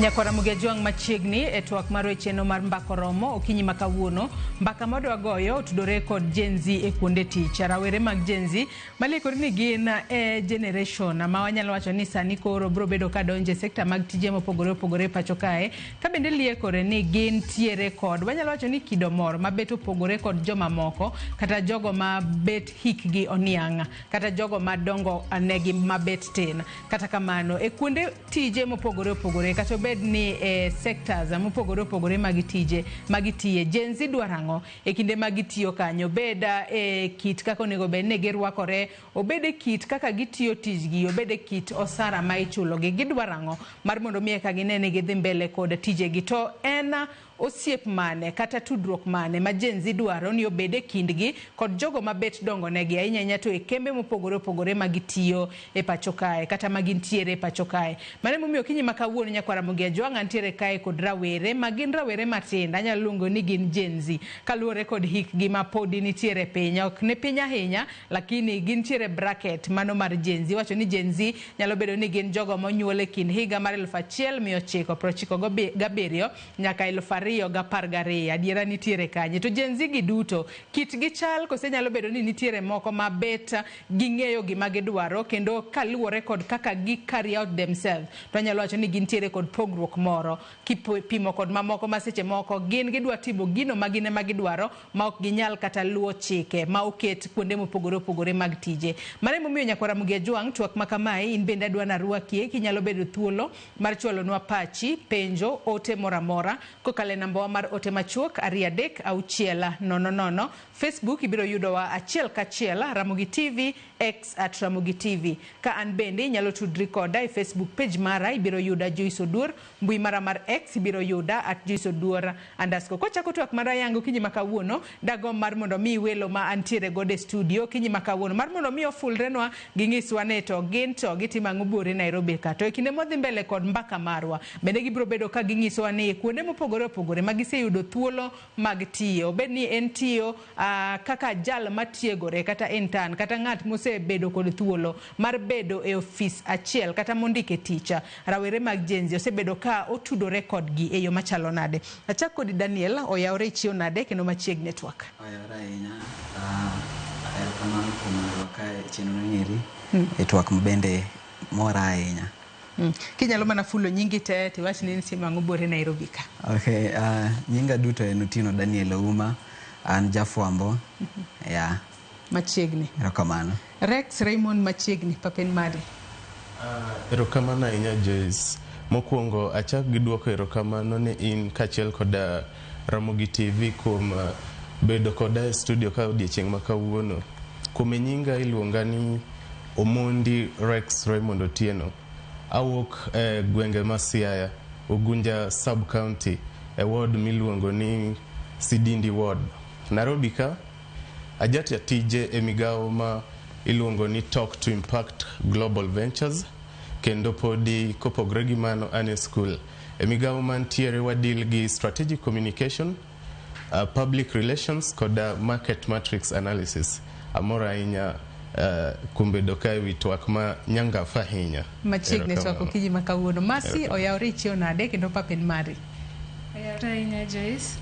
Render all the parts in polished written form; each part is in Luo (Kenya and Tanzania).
Nyakwara Mugejwang' machiegni e twak mar wecheno mar mbako romo okinyi ma kawuono. Mbaka madwa goyo otudore kod Gen Z e kuonde tich. Rawere mag Gen Z maliekore ni gin e generation ma wanyalo wacho ni sani koro biro bedo ka donjo e sekta mag tije mopogore opogore e pacho kae, ka bende liekore ni gin tiere kod wanyalo wacho ni kido moro mabet opogore kod jomamoko kata jogo ma bet hikgi oniang' kata jogo madongo negi mabet tin. Kata kamano, e kuonde tije mopogore opogore kata obed ni e sectors mopogore opogore mag tije magitiye, Gen Z dwaro ang'o e kinde ma gitiyo kanyo? Obed e kit kaka onego bed ni girwakore, obed e kit kaka gitiyo tijgi, obed e kit osara ma ichulogi, gidwaro ang'o mar mondo mi eka gine ni gidhi mbele kod tijegi? To en osiep mane kata tudruok mane ma Gen Z dwaro ni obed e kindgi kod jogo mabet dongo negi ahinya ahinya to e kembe mopogore opogore ma gitiyo e pacho kae kata ma gintiere e pacho kae. Mano emomiyo okinyi ma kawuono nyakwara Ramogi Ajwang' antiere kae kod rawere ma gin rawere matindo, anyalo luongo ni gin Gen Z kaluwore kod hikgi ma podi nitiere piny, ok ni piny ahinya lakini gintiere bracket mano mar Gen Z. Iwacho ni Gen Z nyalo bedo ni gin jogo monyuol e kind higa mar 1997 nyaka 2012. Adiera nitiere kanye? To Gen Z gi duto kitgi chal kose nyalo bedo ni nitiere moko ma bet ging'eyo gima gidwaro kendo kaluwore kod kaka gi carry out themselves to anyalo wacho ni gintiere kod pogruok moro kipimo kod mamoko ma seche moko gin gidwa timo gino ma gin ema gidwaro ma ok ginyal kata luwo chike ma oket kuonde mopogore opogore mag tije. Mano emomiyo nyakwara Ramogi Ajwang' twak ma kamae in bende adwa narwakie kinyalo bedo thuolo mar chwalonwa pachi, penjo, ote moro amora kokalo e nambawa mar ote machuok 2 3 6 0 0. Facebook ibiro yudowa achiel kachiel Ramogi TV, X @RamogiTV. Ka an bende inyalo tudri koda e Facebook page mara ibiro yuda Joyce Oduor, mbui mara mar X ibiro yuda @JoyceOduor_. Kochako twak mar ayanga okinyi ma kawuono, dagomb mar mondo mi welo ma antiere godo e studio okinyi ma kawuono mar mondo mi ofulrenwa ging'iswa ni to gin to gitimo ang'o buore Nairobi ka. To e kinde modhi mbele kod mbaka marwa, bende gibiro bedo ka ging'isowa ni kuonde mopogore opogore ma giseyudo thuolo mag tiyo, obed ni en tiyo kaka jal matiegore kata intern kata ng'at mosebedo kod thuolo mar bedo e ofis achiel kata mondike tich, rawere mag Gen Z osebedo ka otudore kodgi e yo machalo nade. Achak kodi Daniel, oyawre ichiew nade kendo machiegni e twak. Oyawre ahinya. Erokamano kuom rwaka e chenro ni e twak mabende mora ahinya. Kinyalo mana fulo nyingi te tiwach ni itimo ang'o buore Nairobi ka. Okay, nyinga duto en Otieno Daniel Ouma, an jafwambo. Yeah. Machiegni. Erokamano. Rex Raymond machiegni, papen mari. Erokamano ahinya Joyce. Mokwongo achak gi duoko erokamano ne in kaachiel koda Ramogi TV kuom bedo koda e studio ka odiechieng' ma kawuono. Kuom e nyinga iluonga ni Omondi Rex Raymond Otieno. Awuok e gwenge ma Siaya, Ugunja sub county e ward miluongo ni Sidindi ward. Nairobi ka ajatiyo tije e migawo ma iluongo ni Talk to Impact Global Ventures kendo podi kopogore gi mano an e school. E migawo mantiere wadeal gi strategic communication, public relations kod market matrix analysis. Amor ahinya kuom bedo ka e wi twak ma nyangaf ahinya. Machiegni twak Erokamano. okinyi ma kawuono. Masi Erokamano. oyawre ichiew nade kendo papen mari. Oyawre ahinya Joyce.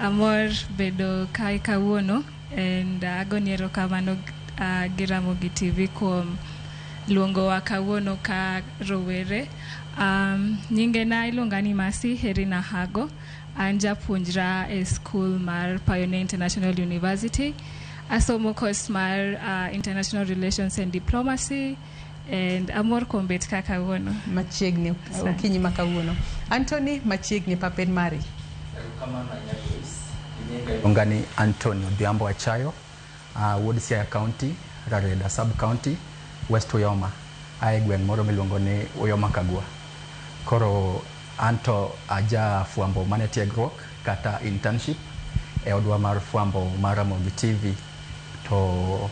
Amor bedo kae kawuono and agoni erokamano gi Ramogi TV kuom luongowa kawuono ka rowere. Nyingena iluonga ni Mercy Herina Hago. An japuonjra e school mar Pioneer International University. Asomo course mar International Relations and Diplomacy and amor kuom bet ka kawuono. Machiegni okinyi ma kawuono. Anthony machiegni papen mari. Erokamano ahinya Joyce. Nyinga iluonga ni Anthony Odhiambo Achayo, wuod Siaya County, Rarieda Sub County, West Uyoma. Ae gweng' moro miluongo ni Uyoma Kagwa. Koro anto aja fwambo mane tiegruok kata internship e odwa mar fwambo mar Ramogi TV to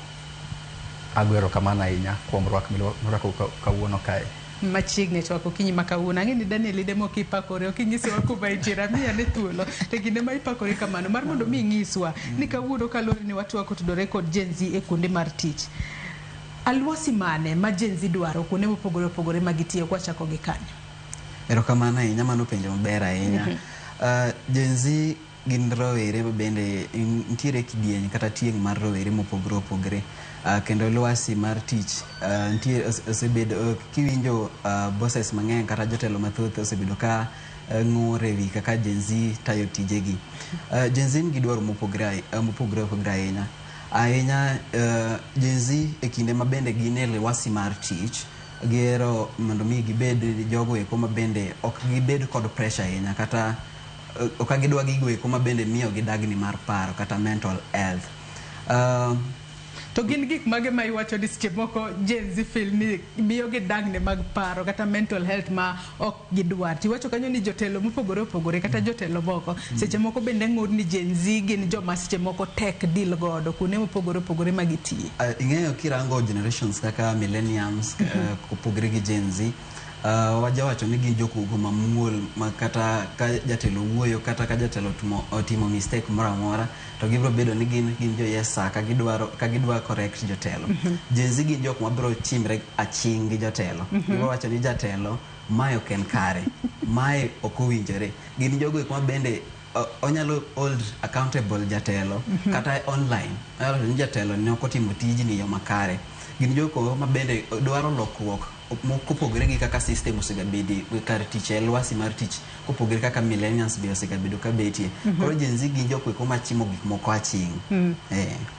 ago erokamano ahinya kuom rwak mirwako kawuono kae. Machiegni twak okinyi ma kawuono. Ang'e ni Daniel idemo kipakore, ok inyisowa kuma intiere. Amiya ne thuolo. To kinde ma ipakori kamano, mar mondo mi ing'iswa ni kawuono kaluwore ni watwak otudore kod Gen Z e kuonde mar tich. Alwasi mane ma Gen Z dwaro kuonde mopogore opogore ma gitiyo kwachako gi kanyo? Erokamano ahinya, mano penjo maber ahinya. Gen Z gin rowere ma bende nitiere kidieny kata tieng' mar rowere mopogore opogore. Kendo lwasi mar tich nitie osebedo kiwinjo bosses mang'eny kata jotelo mathoth osebedo ka ng'ur ewi kaka Gen Z tayo tijegi. Gen Z nigi dwaro mopogore mopogore opogore ahinya. Ahinya Gen Z e kinde ma bende gin e lwasi mar tich gihero mondo mi gibed jogo eko ma bende ok gibed kod pressure ahinya kata ok gidwa gigo eko ma bende miyo gi dagni mar paro kata mental health. To gin gik mage ma iwacho ni seche moko Gen Z feel ni miyo gi dangni mag paro kata mental health ma ok gidwar? Tiwacho kanyo ni jotelo mopogore opogore kata jotelo moko seche moko bende ng'ur ni Gen Z gin joma seche moko tek deal godo kuonde mopogore opogore ma gitiye. Ing'eyo kirango generations kaka millennials kopogre gi Gen Z, wajawacho ni gin jokugo mamuol ma kata ka jatelo wuoyo kata ka jatelo otimo mistake moro amora to gibiro bedo ni gin jo yes sir ka gidwaro ka gidwa correct jotelo. Gen Z gin jok mabiro chimre aching' gi jotelo. Gibiro wacho ni jatelo mae ok en kare, mae ok owinjore. Gin jogo eko ma bende onyalo hold accountable jatelo kata online. Onyalo wacho ni jatelo ne ok otimo tijni e yo makare. Gin jogo ma bende dwaro lokruok kopogore gi kaka system osegabede kar tich e lwasi mar tich kopogore kaka millennials be osegabedo ka betie. Koro Gen Z gin jok eko machimo gik moko aching'.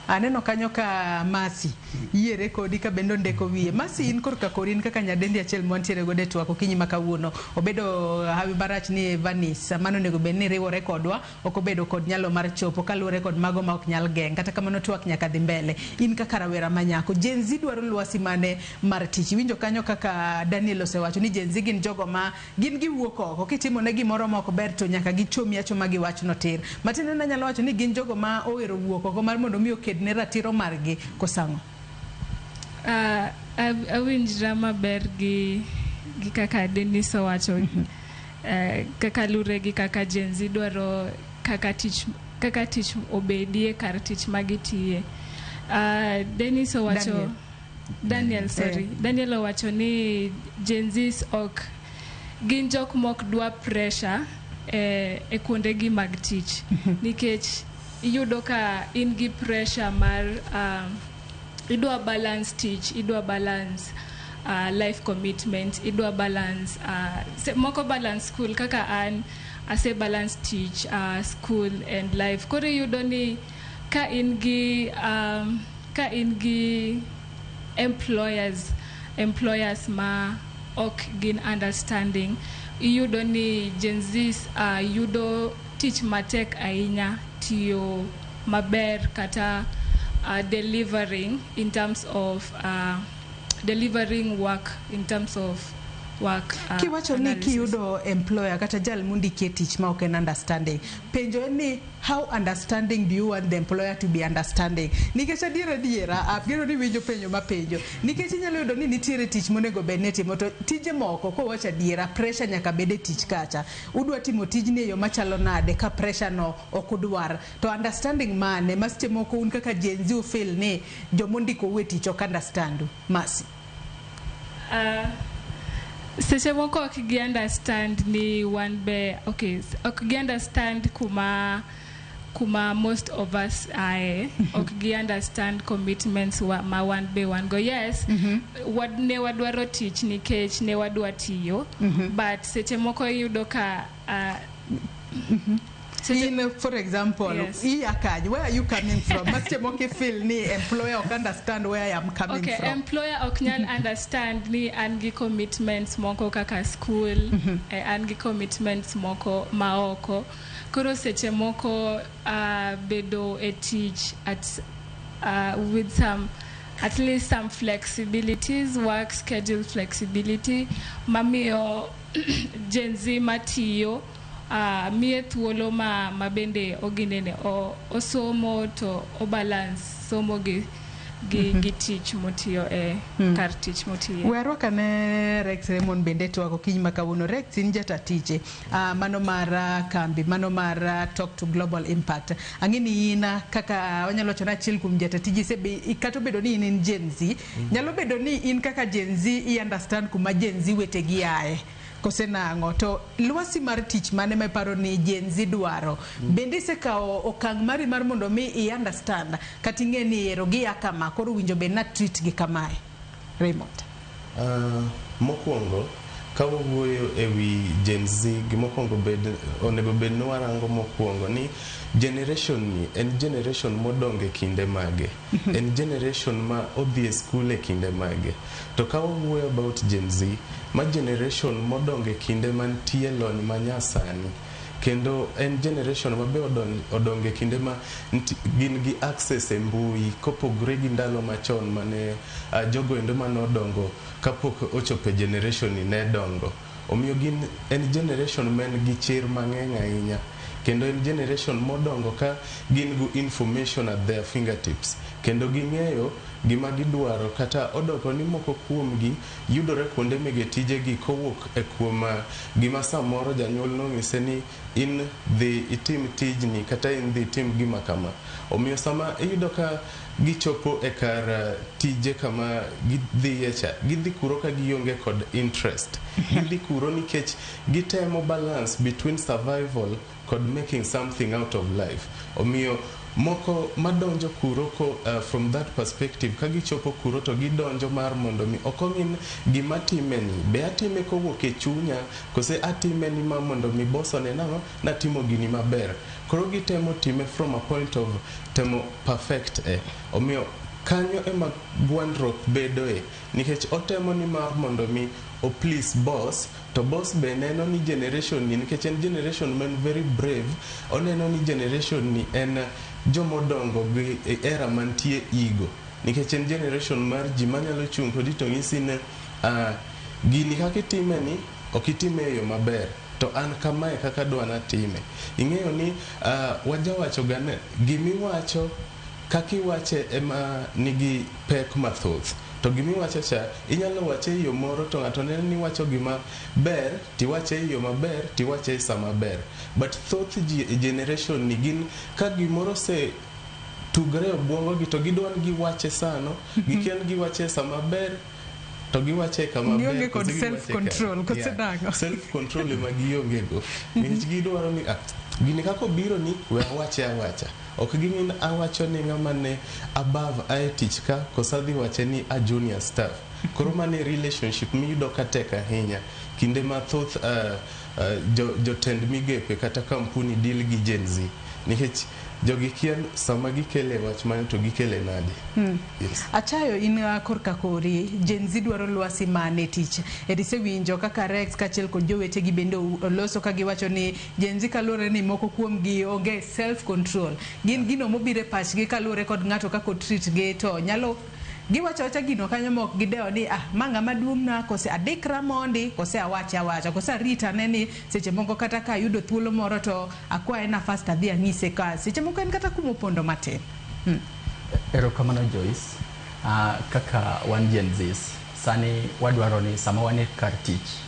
Aneno kanyo ka Masi yiere kodi ka bende ondeko wiye. Masi, in korka kori, in kaka nyadendi achiel mwantiere godo e twak okinyi ma kawuono. Obedo hawi marach ni Vanis mano onego bed ni riwore kodwa ok obedo kod nyalo mar chopo kaluwore kod mago ma ok nyal geng'. Kata kamano twak nyaka dhi mbele. In kaka rawera manyako, Gen Z dwaro lwasi mane mar tich? Iwinjo kanyo kaka Daniel osewacho ni Gen Z gin jogo ma gin giwuok oko kitimo ne gimoro ma ok ber to nyaka gichomi achoma gi wachno tir. Matiende ni anyalo wacho ni gin jogo ma ohero wuok oko mar mondo mi oked ne ratiro margi kosang'o. Awinjra maber gi kaka Dennis owacho kaka lure gi kaka Gen Z dwaro kaka tich obedie kar tich magitiye. Dennis owacho Daniel. Daniel, sorry. Daniel owacho ni Gen Zs ok gin jok mok dwa pressure e kuondegi mag tich nikech iyudo ka in gi pressure mar idwa balance tich, idwa balance life commitment, idwa balance moko balance school. Kaka an ase balance tich, school and life. Koro iyudo ni ka in gi employers ma ok gin understanding, iyudo ni Gen Zs yudo tich matek ahinya tiyo maber kata delivering in terms of delivering work, in terms of work Kiwacho ni analysis. Kiyudo employer kata jal mondiki e tich ma ok en understanding, penjo en ni how understanding do you want the employer to be understanding? Nikech adier adiera ageno ni winjo penjo mapenjo, nikech inyalo yudo ni nitiere tich monego bed ni itimo to tije moko kowacho adiera pressure nyaka bed e tich kacha. Udwa timo tijni e yo machalo nade ka pressure no ok udwar? To understanding mane ma seche moko un kaka Gen Z ufeel ni jomondiko e tich ok understand? Masi. Seche moko ok gi understand ni wan be okay, ok gi understand kuma most of us ae, ok gi understand commitments ma wan be wan go. Yes, ne wadwaro tich nikech ne wadwa tiyo, but seche moko iyudo ka In, for example, iya kanye? Where are you coming from ma seche moko ifeel ni employer ok understand where I am coming from? Employer ok nyal understand ni an gi commitments moko kaka school, an gi commitments moko maoko. Koro seche moko bedo e tich at with some at least some flexibilities, work schedule flexibility mamiyo Gen Z matiyo miye thuolo ma bende oginene osomo to obalance somo gi tich motiyo e kar tich motiye. We arwak ane Rex Raymond bende twak okinyi ma kawuono. Rex, in jata tije mano mar kambi mano mar Talk to Global Impact. Ang'e ni in kaka wanyalo wacho ni achiel kuom jata tije kata obedo ni in Gen Z, nyalo bedo ni in kaka Gen Z i understand kuma Gen Z wetegi aye. Kose nang'o? To lwasi mar tich mane ma iparo ni Gen Z dwaro? Bende isekawo okang' mari mar mondo mi i understand kata ing'e ni ero gia kama koro winjo bed na treat gi kamae? Raymond. Mokwongo ka wawuoyo e wi Gen Z, gimokwongo bed onego bed ni warango mokwongo ni generation ni en generation modongo e kinde mage, en generation ma odhi e skul e kinde mage. To ka wawuoyo about Gen Z, ma generation modongo e kinde mantie lony manyasani, kendo en generation ma be odongo e kinde ma gin gi access e mbui, kopogore gi ndalo machon mane jogo endo manodongo kapok ochopo e generation ni ne dongo. Omiyo gin en generation ma en gi chir mang'eny ahinya, kendo en generation modongo ka gin gi information at their fingertips, kendo ging'eyo gima gidwaro. Kata odoko ni moko kuomgi yudore kuonde mege tijegi kowuok e kuom gima samoro janyuol nong'ise ni in dhi itim tijni kata in dhi itim gima kama. Omiyo sama iyudo ka gichopo e kar tije kama gidhiye cha, gidhi kuro ka gionge kod interest. Gidhi kuro nikech gitemo balance between survival kod making something out of life. Omiyo moko madonjo kuro ko from that perspective, ka gichopo kuro to gidonjo mar mondo mi ok ong'in gima time ni be atime kowuok e chunya kose atime ni ma mondo mi boss one nang'o natimo gini maber. Koro gitemo time from a point of temo perfect e. Omiyo kanyo ema gwandruok bedoe, nikech otemo ni mar mondo mi o please boss, to boss be neno ni generation ni, nikech en generation man very brave, oneno ni generation ni en jomodongo gi era mantie ego, nikech en generation mar ji manyalo chung' kodi to ng'isi ni gini kaka itime ni ok itime e yo maber, to an kamae kaka adwa natime. Ing'eyo ni wajawacho ga ni gimiwacho kaka iwache ema nigi pek mathoth. To gimiwacho cha inyalo wache e yo moro to ng'ato neno ni iwacho gima ber, tiwache e yo maber, tiwache e sama ber. But thoth ji e generation ni gin ka gimoro ose tugre e obwongo gi to gidwa ni giwache sano, gikia ni giwache e sama ber to giwache kama ber. Gionge kod kose giwache self control, kose nang'o? Self control ema gionge go, nikech gidwaro ni gini kaka obiro ni we awache awacha. Ok ging'i ni awacho ni ng'ama ne above ae tich ka koso adhi wache ni a junior staff. Koro mano e relationship miyudo ka tek ahinya kinde mathoth. Jotend migepe kata kampuni deal gi Gen Z, nikech jogi kia sama gikele wach mane to gikele nade. Yes. Achayo in korka kori, Gen Z dwaro lwasi mane tich? Isewinjo kaka Rex kaachiel kod jowetegi bende oloso ka giwacho ni Gen Z kaluwore ni moko kuom gi onge self control. Gin gino mobiro e pachgi kaluwore kod ng'ato kaka o-treat gi to nyalo giwacho awacha gino kanyo mok gidewo ni ma ng'ama duong'na kose adikra mondi kose awache awacha kose arit ane ni seche moko kata ka ayudo thuolo moro to akwaye nafas to adhi anyise ka seche moko en kata kumopondo matin. Erokamano, Joyce. Kaka wan Gen Zs, sani wadwaro ni sama wan e kar tich,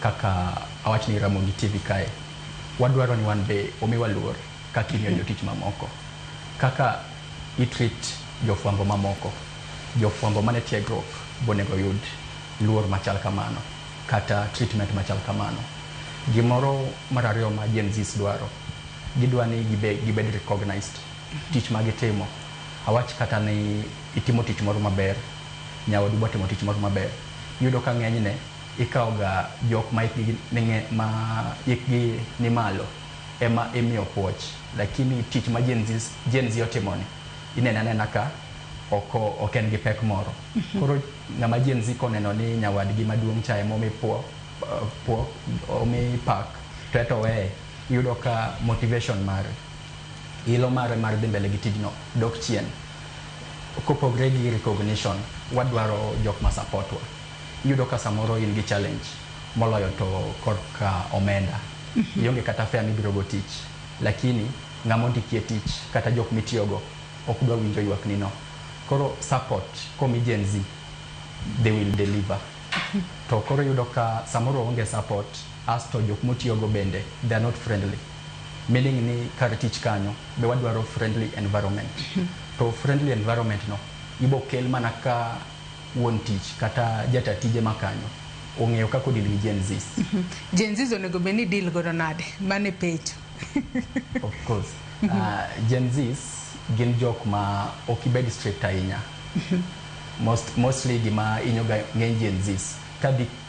kaka awach ni Ramogi TV kae, wadwaro ni wan be omiwa luor kaka imiyo jotich mamoko. Kaka i-treat jofwambo mamoko. Jofwambo mane tiegruok bonego yud luor machal kamano kata treatment machal kamano. Gimoro mar ariyo ma Gen Zs dwaro, gidwa ni gibed recognized. Tich ma gitimo. Awach kata ni itimo tich moro maber, nyawadu bo timo tich moro maber. Iyudo ka ng'enyne ikawo ga jok ma hikgi ma hikgi ni malo ema imiyo puoch. Lakini tich ma Gen Z otimo ni ineno anena ka ok en gi pek moro. Koro ng'ama Gen Z koneno ni nyawadgi maduong' cha ema omi puo, omi pak, to eto oweye, iyudo ka motivation mare, ilo mare mar dhi mbele gi tijno dok chien. Kopogre gi recognition, wadwaro jok ma support wa. Iyudo ka samoro in gi challenge moloyo to korka omenda. Ionge kata fare mibiro go tich, lakini ng'ama ondiki e tich kata jok mitiyogo ok dwa winjo ywakni no. Koro support komi Gen Z, they will deliver. To koro iyudo ka samoro onge support, asto jok motiyogo bende they are not friendly. Meaning ni kar tich kanyo be wadwaro friendly environment. To friendly environment no ibo kel mana ka wuon tich kata jata tije makanyo ong'eyo kaka odeal gi Gen Zs. Gen Zs onego bed ni deal godo nade? Mano e penjo. Of course. Gen Zs gin jok ma ok ibed strict ahinya. Mostly gima hinyo ga ng'eny Gen Zs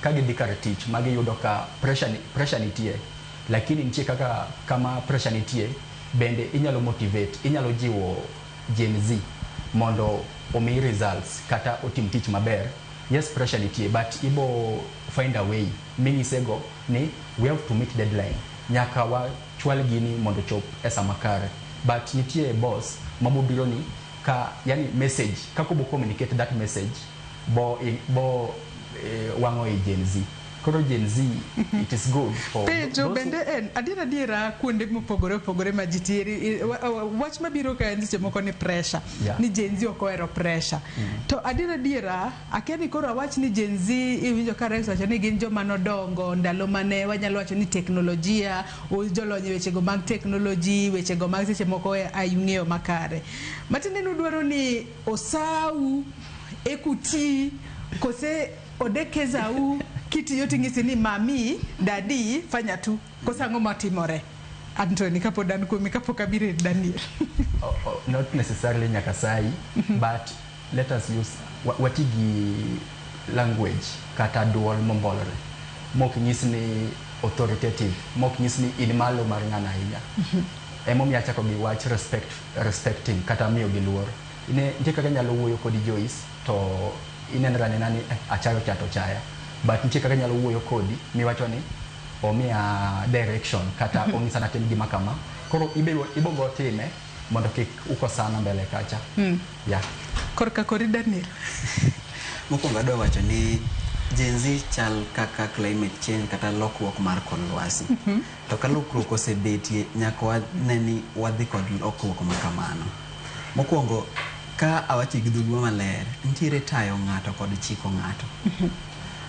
ka gidhi kar tich ma giyudo ka pressure nitie, lakini nitie kaka kama pressure nitie bende inyalo motivate, inyalo jiwo Gen Z mondo omiyi results kata otim tich maber. Yes, pressure nitie, but ibo find a way minyisego ni we have to meet deadline, nyaka wachwal gini mondo chop e sama kare. But nitie boss mabobiro ni ka yani message kaka obo communicate that message bo wang'o i Gen Z. Koro Gen Z, it is good for Penjo bende en adier adiera kuonde mopogore opogore ma ji tiere, wach mabiro ka en seche moko ni pressure, ni Gen Z ok ohero pressure. To adier adiera akia ni koro awach ni Gen Z, iwinjo ka Rex wacho ni gin joma nodongo ndalo mane wanyalo wacho ni teknolojia, jolony e wechego mag teknoloji, wechego mag seche moko ng'eyo makare. Matiende ni udwaro ni osau ekuti kose odekezau kitiyo ting'isi ni mami dadi fanya tu koso ang'o matimore? Anthony, kapod an kuomi kapok abiro ir Daniel. Oh, not necessarily nyaka sai, but let us use wati gi language kata duol mombolore mok nyis ni authoritative, mok nyis ni in malo mar ng'ano ahinya. Emomiyo achako gi wach respect, respecting kata miyo gi luor. Ine nitie kaka inyalo wuoyo kodi Joyce to inenora anena ni achayo cha to chaya, but nitie kaka inyalo wuoyo kodi miwacho ni omiya direction kata onyisa natim gima kama, koro ibo go time mondo kik ukosana mbele kacha. Yeah. Korka kori Daniel. Mokwongo adwa wacho ni Gen Z chal kaka climate change kata lokruok mar kor lwasi. To ka lokruok osebetie, nyaka wane ni wadhi kod lokruok ma kamano. Mokwongo, ka awacho gi dholuo maler, nitiere tayo ng'ato kod chiko ng'ato.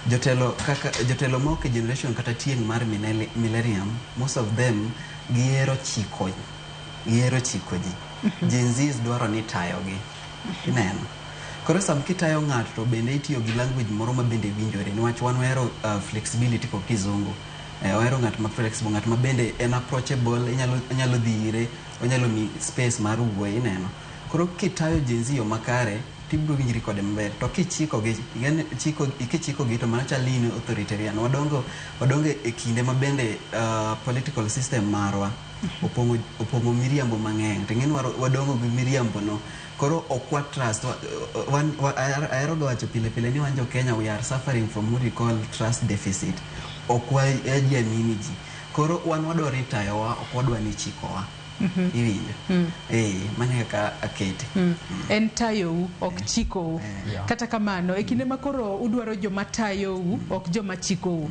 Jotelo kaka jotelo ma ok e generation kata tieng' mar millennium, most of them gihero chiko ji. Gen Zs dwaro ni tayogi. Ineno? Koro sam kitayo ng'ato to bende itiyo gi language moro ma bende winjore niwach wan wahero flexibility kod kizungu. Wahero ng'at ma flexible, ng'at ma bende en approachable, inyalo dhi ire, onyalo mi space mar wuoyo, ineno. Koro kitayo Gen Z yo makare, tibiro winjri kode maber. To kichiko gi, ing'eni kichiko gi to mano chal ni in authoritarian. Wadongo e kinde ma bende political system marwa opong'o miriambo mang'eny. To ing'eni wadongo gi miriambo no. Koro ok wa trust. Ahero ga wacho pile pile ni wan jo Kenya, we are suffering from what we call trust deficit. Ok wajiamini ji. Koro wan wadwaro ni tayowa, ok wadwa ni chikowa. Iwinjo? Eh, mano e kaka akete. En tayou ok chikou. Kata kamano e kinde ma koro udwaro joma tayou ok joma chikou.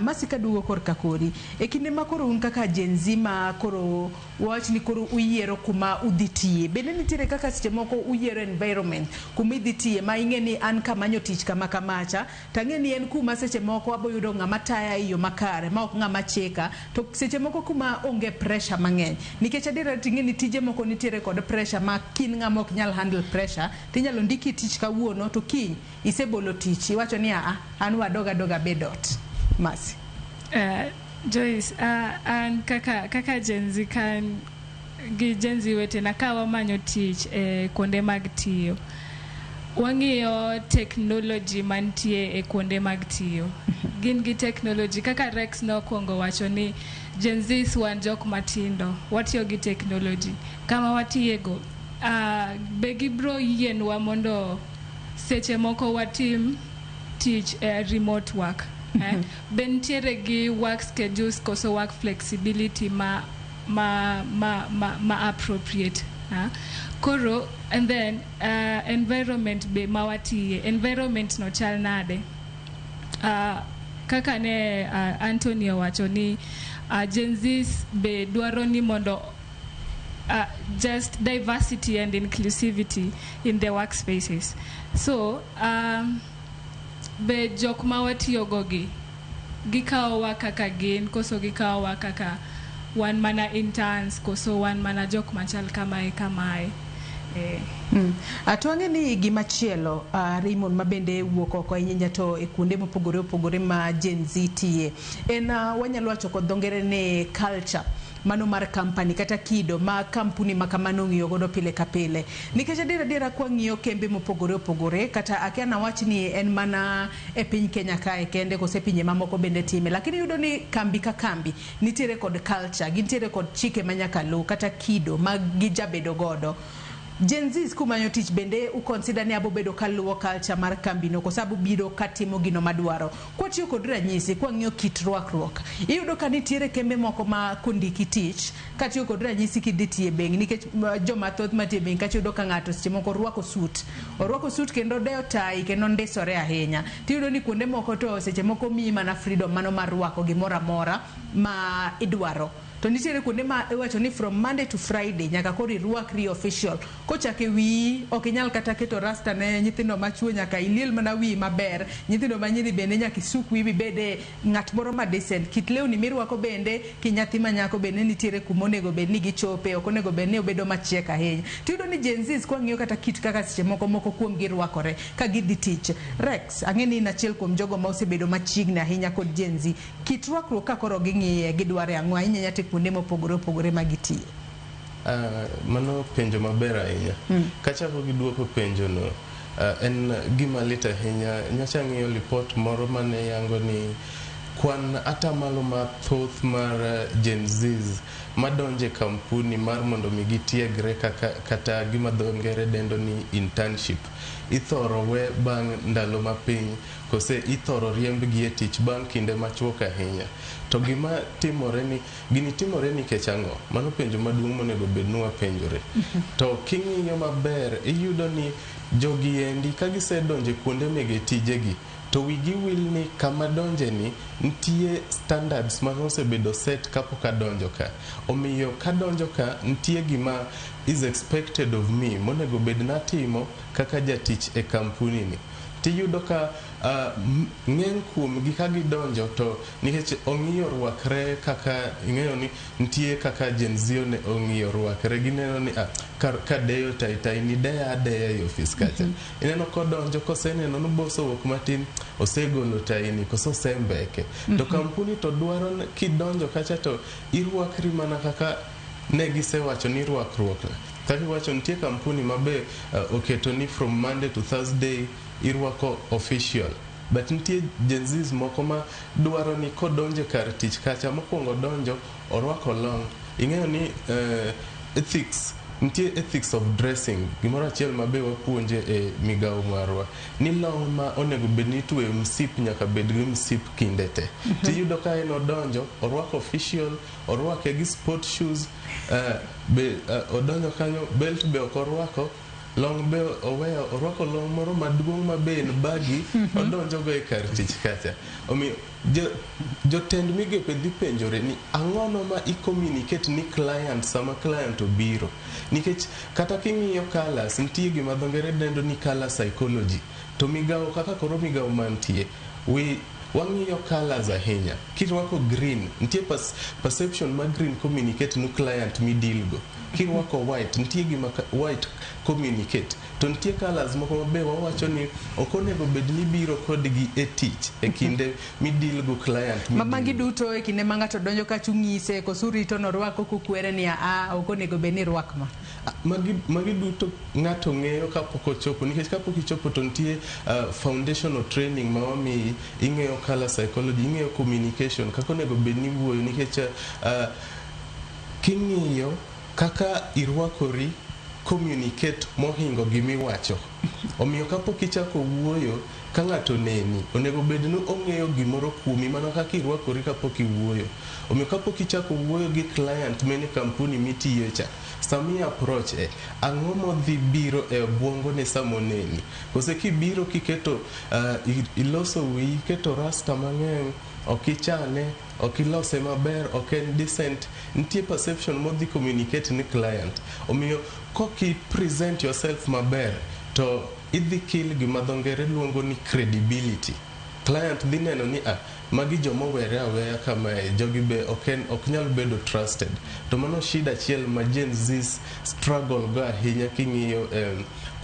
Masi kaduogo korka kori e kinde ma koro un kaka Gen Z ma koro wawach ni koro uyiero kuma udhi tiye, bende nitiere kaka seche moko uyiero environment kuma idhi tiye ma ing'e ni an kamanyo tich kama kamacha tang'e ni en kuma seche moko aboyudo ng'ama taya e yo makare ma ok ng'ama chika, to seche moko kuma onge pressure mang'eny, nikech adiera ting'e ni tije moko nitiere kod pressure ma kin ng'ama ok nyal handle pressure tinyalo ndiki tich kawuono to kiny isebolo tich iwacho ni aa an wadog adoga abed ot. Masi. Joyce, an kaka Gen Z kan gi Gen Z wetena ka wamanyo tich e kuonde mag tiyo, wang'iyo technology mantie e kuonde mag tiyo. Gin gi technology kaka Rex nokwongo wacho ni Gen Zs wan jok matindo, watiyo gi technology. Kama watiyego, be gibro yienwa mondo seche moko watim tich e remote work? Be nitiere gi work schedules koso work flexibility ma appropriate? Koro and then environment be ma watiye, environment no chal nade? Kaka ne Anthony owacho ni Gen Zs be dwaro ni mondo just diversity and inclusivity in the workspaces. So be jok ma watiyogo gi gikawowa kaka gin koso gikawowa kaka wan mana interns koso wan mana jok machal kamae kamae? To wang'e ni gimachielo, Raymond, mabende wuok oko ahinya to e kuonde mopogore opogore ma Gen Z tiye en, wanyalo wacho kod dho ngere ni culture mano mar company kata kido ma kampuni ma kamano ong'iyo godo pile ka pile, nikech adier adiera kwang'iyo kembe mopogore opogore, kata akia nawach ni en mana e piny Kenya kae kende kose pinje mamoko bende time, lakini iyudo ni kambi ka kambi nitiere kod culture, gintiere kod chike manyaka luw kata kido ma gijabedo godo. Gen Zs kumanyo tich bende uconsider ni abo bedo kaluwo culture mar kambino koso abo biro katimo gino madwaro? Kwatiyo kod ranyisi, kwang'iyo kit rwakruok, iyudo ka nitiere kembe moko ma kondiki tich, katiyo kod ranyisi kidhi tiyo e bengi, nikech joma thoth matiyo e bengi kacha, iyudo ka ng'ato seche moko orwako suit, orwako suit kendo odeyo tai kendo ondisore ahinya. Tiyudo ni kuonde moko to seche moko miyi mana freedom mano mar rwako gimoro amora ma idwaro, to nitiere kuonde ma iwacho ni from Monday to Friday nyaka koro irwakri official kochako e wiyi. Ok inyal kata keto rasta ne nyithindo machuo, nyaka iliel mana wiyi maber. Nyithindo ma nyiri bende nyaka isuk wiyi mibede ng'at moro ma decent. Kit lewni mirwako bende, kinyathi ma nyako bende nitiere kuma onego bed ni gichope, ok onego bed ni obedo machiek ahinya. Tiyudo ni Gen Zs, kwang'iyo kata kit kaka seche moko moko kuom gi rwakore ka gidhi tich, Rex, ang'e ni in achiel kuom jogo ma osebedo machiegni ahinya kod Gen Z, kit rwakruok ka koro ging'iye, gidware ang'o ahinya ahinya te kuonde mopogore opogore ma gitiye? Mano penjo maber ahinya. Kachako gi duoko penjono, en gima lit ahinya. Nyocha ng'iyo lipot moro mane yango ni kwan atamalo mathoth mar Gen Zs madonjo e kampuni mar mondo mi gitiegre kaka kata gima dho ngere dendo ni internship ithoro we bang' ndalo mapiny kose ithoro riembgi e tich bang' kinde machuok ahinya. To gima timore ni gini timore nikech ang'o? Mano penjo maduong' monego bed ni wapenjore. To king'iyo maber, iyudo ni jogi endi ka gisedonjo e kuonde mege tijegi to wigi wil ni kama donje ni nitie standards ma osebedo set kapok adonjo ka. Omiyo kadonjo ka, nitie gima is expected of me monego bed natimo kaka jatich e kampuni ni. Tiyudo ka ng'eny kuomgi ka gidonjo to nikech ong'iyo rwakre kaka ing'eyo ni nitie kaka Gen Z ong'iyo rwakre, gineno ni ah, ka deyo tai tai ni deya adeya e ofis kacha. Ineno kodonjo, koseneno ni boss owuok matin, osegolo tai ni koso osembeke. To kampuni to dwaro ni kidonjo kacha to irwakri mana kaka ne gisewacho ni rwakruok. Kaka iwacho, nitie kampuni ma be oketo ni from Monday to Thursday irwako official, but nitie Gen Zs moko ma dwaro ni kodonjo e kar tich kacha, mokwongo donjo orwako long. Ing'eyo ni ethics nitie, ethics of dressing, gimoro achiel ma be wapuonje e migawo marwa ni long ma onego bed ni itweyo msip nyaka bed gi msip kinde te. Tiyudo ka en odonjo orwako official, orwake gi sport shoes, be odonjo kanyo belt be ok orwako, long be oweyo, orwako long moro maduong' ma be en baggy, odonjogo e kar tich kacha. Omiyo jotend migepe dhi penjore ni ang'ono ma i-communicate ni client sama client obiro, nikech kata king'iyo colors, nitie gima dho ngere dendo ni color psychology. To migawo kaka koro migawo mantie we wang'iyo colors ahinya. Kirwako green, nitie perception ma green communicate nu client mideal go. Kirwako white, nitie gima white communicate. To nitie colors moko ma be wawacho ni ok onego bed ni biro kodgi e tich e kinde mideal go client. Ma magi mideal go. Duto e kinde ma ng'ato donjo kacha ung'ise koso urito norwako kukwere ni a ok onego bed ni irwak ma? Ah, magi duto ng'ato ng'eyo kapok ochopo, nikech kapok ichopo to nitie foundational training ma wamiyi. Ing'eyo color psychology, ing'eyo communication kaka onego bed ni iwuoyo, nikech king'iyo kaka irwakori communicate mohingo gimiwacho. Omiyo kapok ichako wuoyo, ka ng'ato neni, onego bed ni ong'eyo gimoro kuomi mana kaka irwakori kapok iwuoyo. Omiyo kapok ichako wuoyo gi client mene kampuni mitiye cha, sami approach e ang'o modhi biro e obwongone sama oneni, kose kibiro kiketo iloso wiyi, iketo rasta mang'eny, ok ichane, ok ilose maber, ok en decent, nitie perception modhi communicate ni client. Omiyo koki present yourself maber to idhi kill gima dho ngere luongo ni credibility. Client dhi neno ni ah, magi joma owere aweya kamae, jogi be ok nyal bedo trusted. To mano shida achiel ma Gen Z struggle go ahinya king'iyo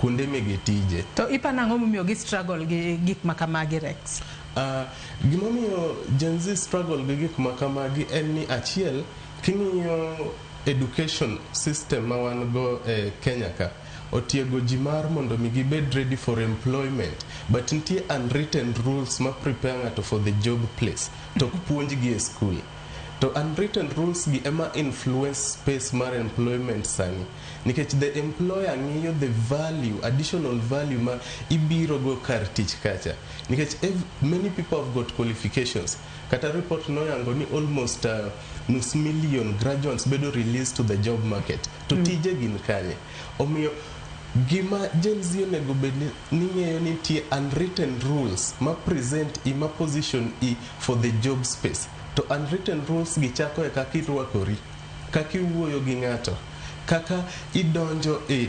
kuonde mege tije. To iparo nang'o momiyo gi struggle gi gik ma kamagi, Rex? Gimomiyo Gen Z struggle gi gik ma kamagi en ni achiel, king'iyo education system ma wan go e Kenya ka, otiego ji mar mondo mi gibed ready for employment, but nitie unwritten rules ma prepare ng'ato for the job place to ok puonjgi e school. To unwritten rules gi ema influence space mar employment sani, nikech the employer ng'iyo the value, additional value ma ibiro go kar tich kacha, nikech many people have got qualifications. Kata report noyango ni almost nus million graduates bedo released to the job market, to tije gin kanye? Omiyo gima Gen Z onego bed ni ng'eyo ni nitie unwritten rules ma present i, ma position i for the job space. To unwritten rules gi chako e kaka irwakori, kaka iwuoyo gi ng'ato, kaka idonjo e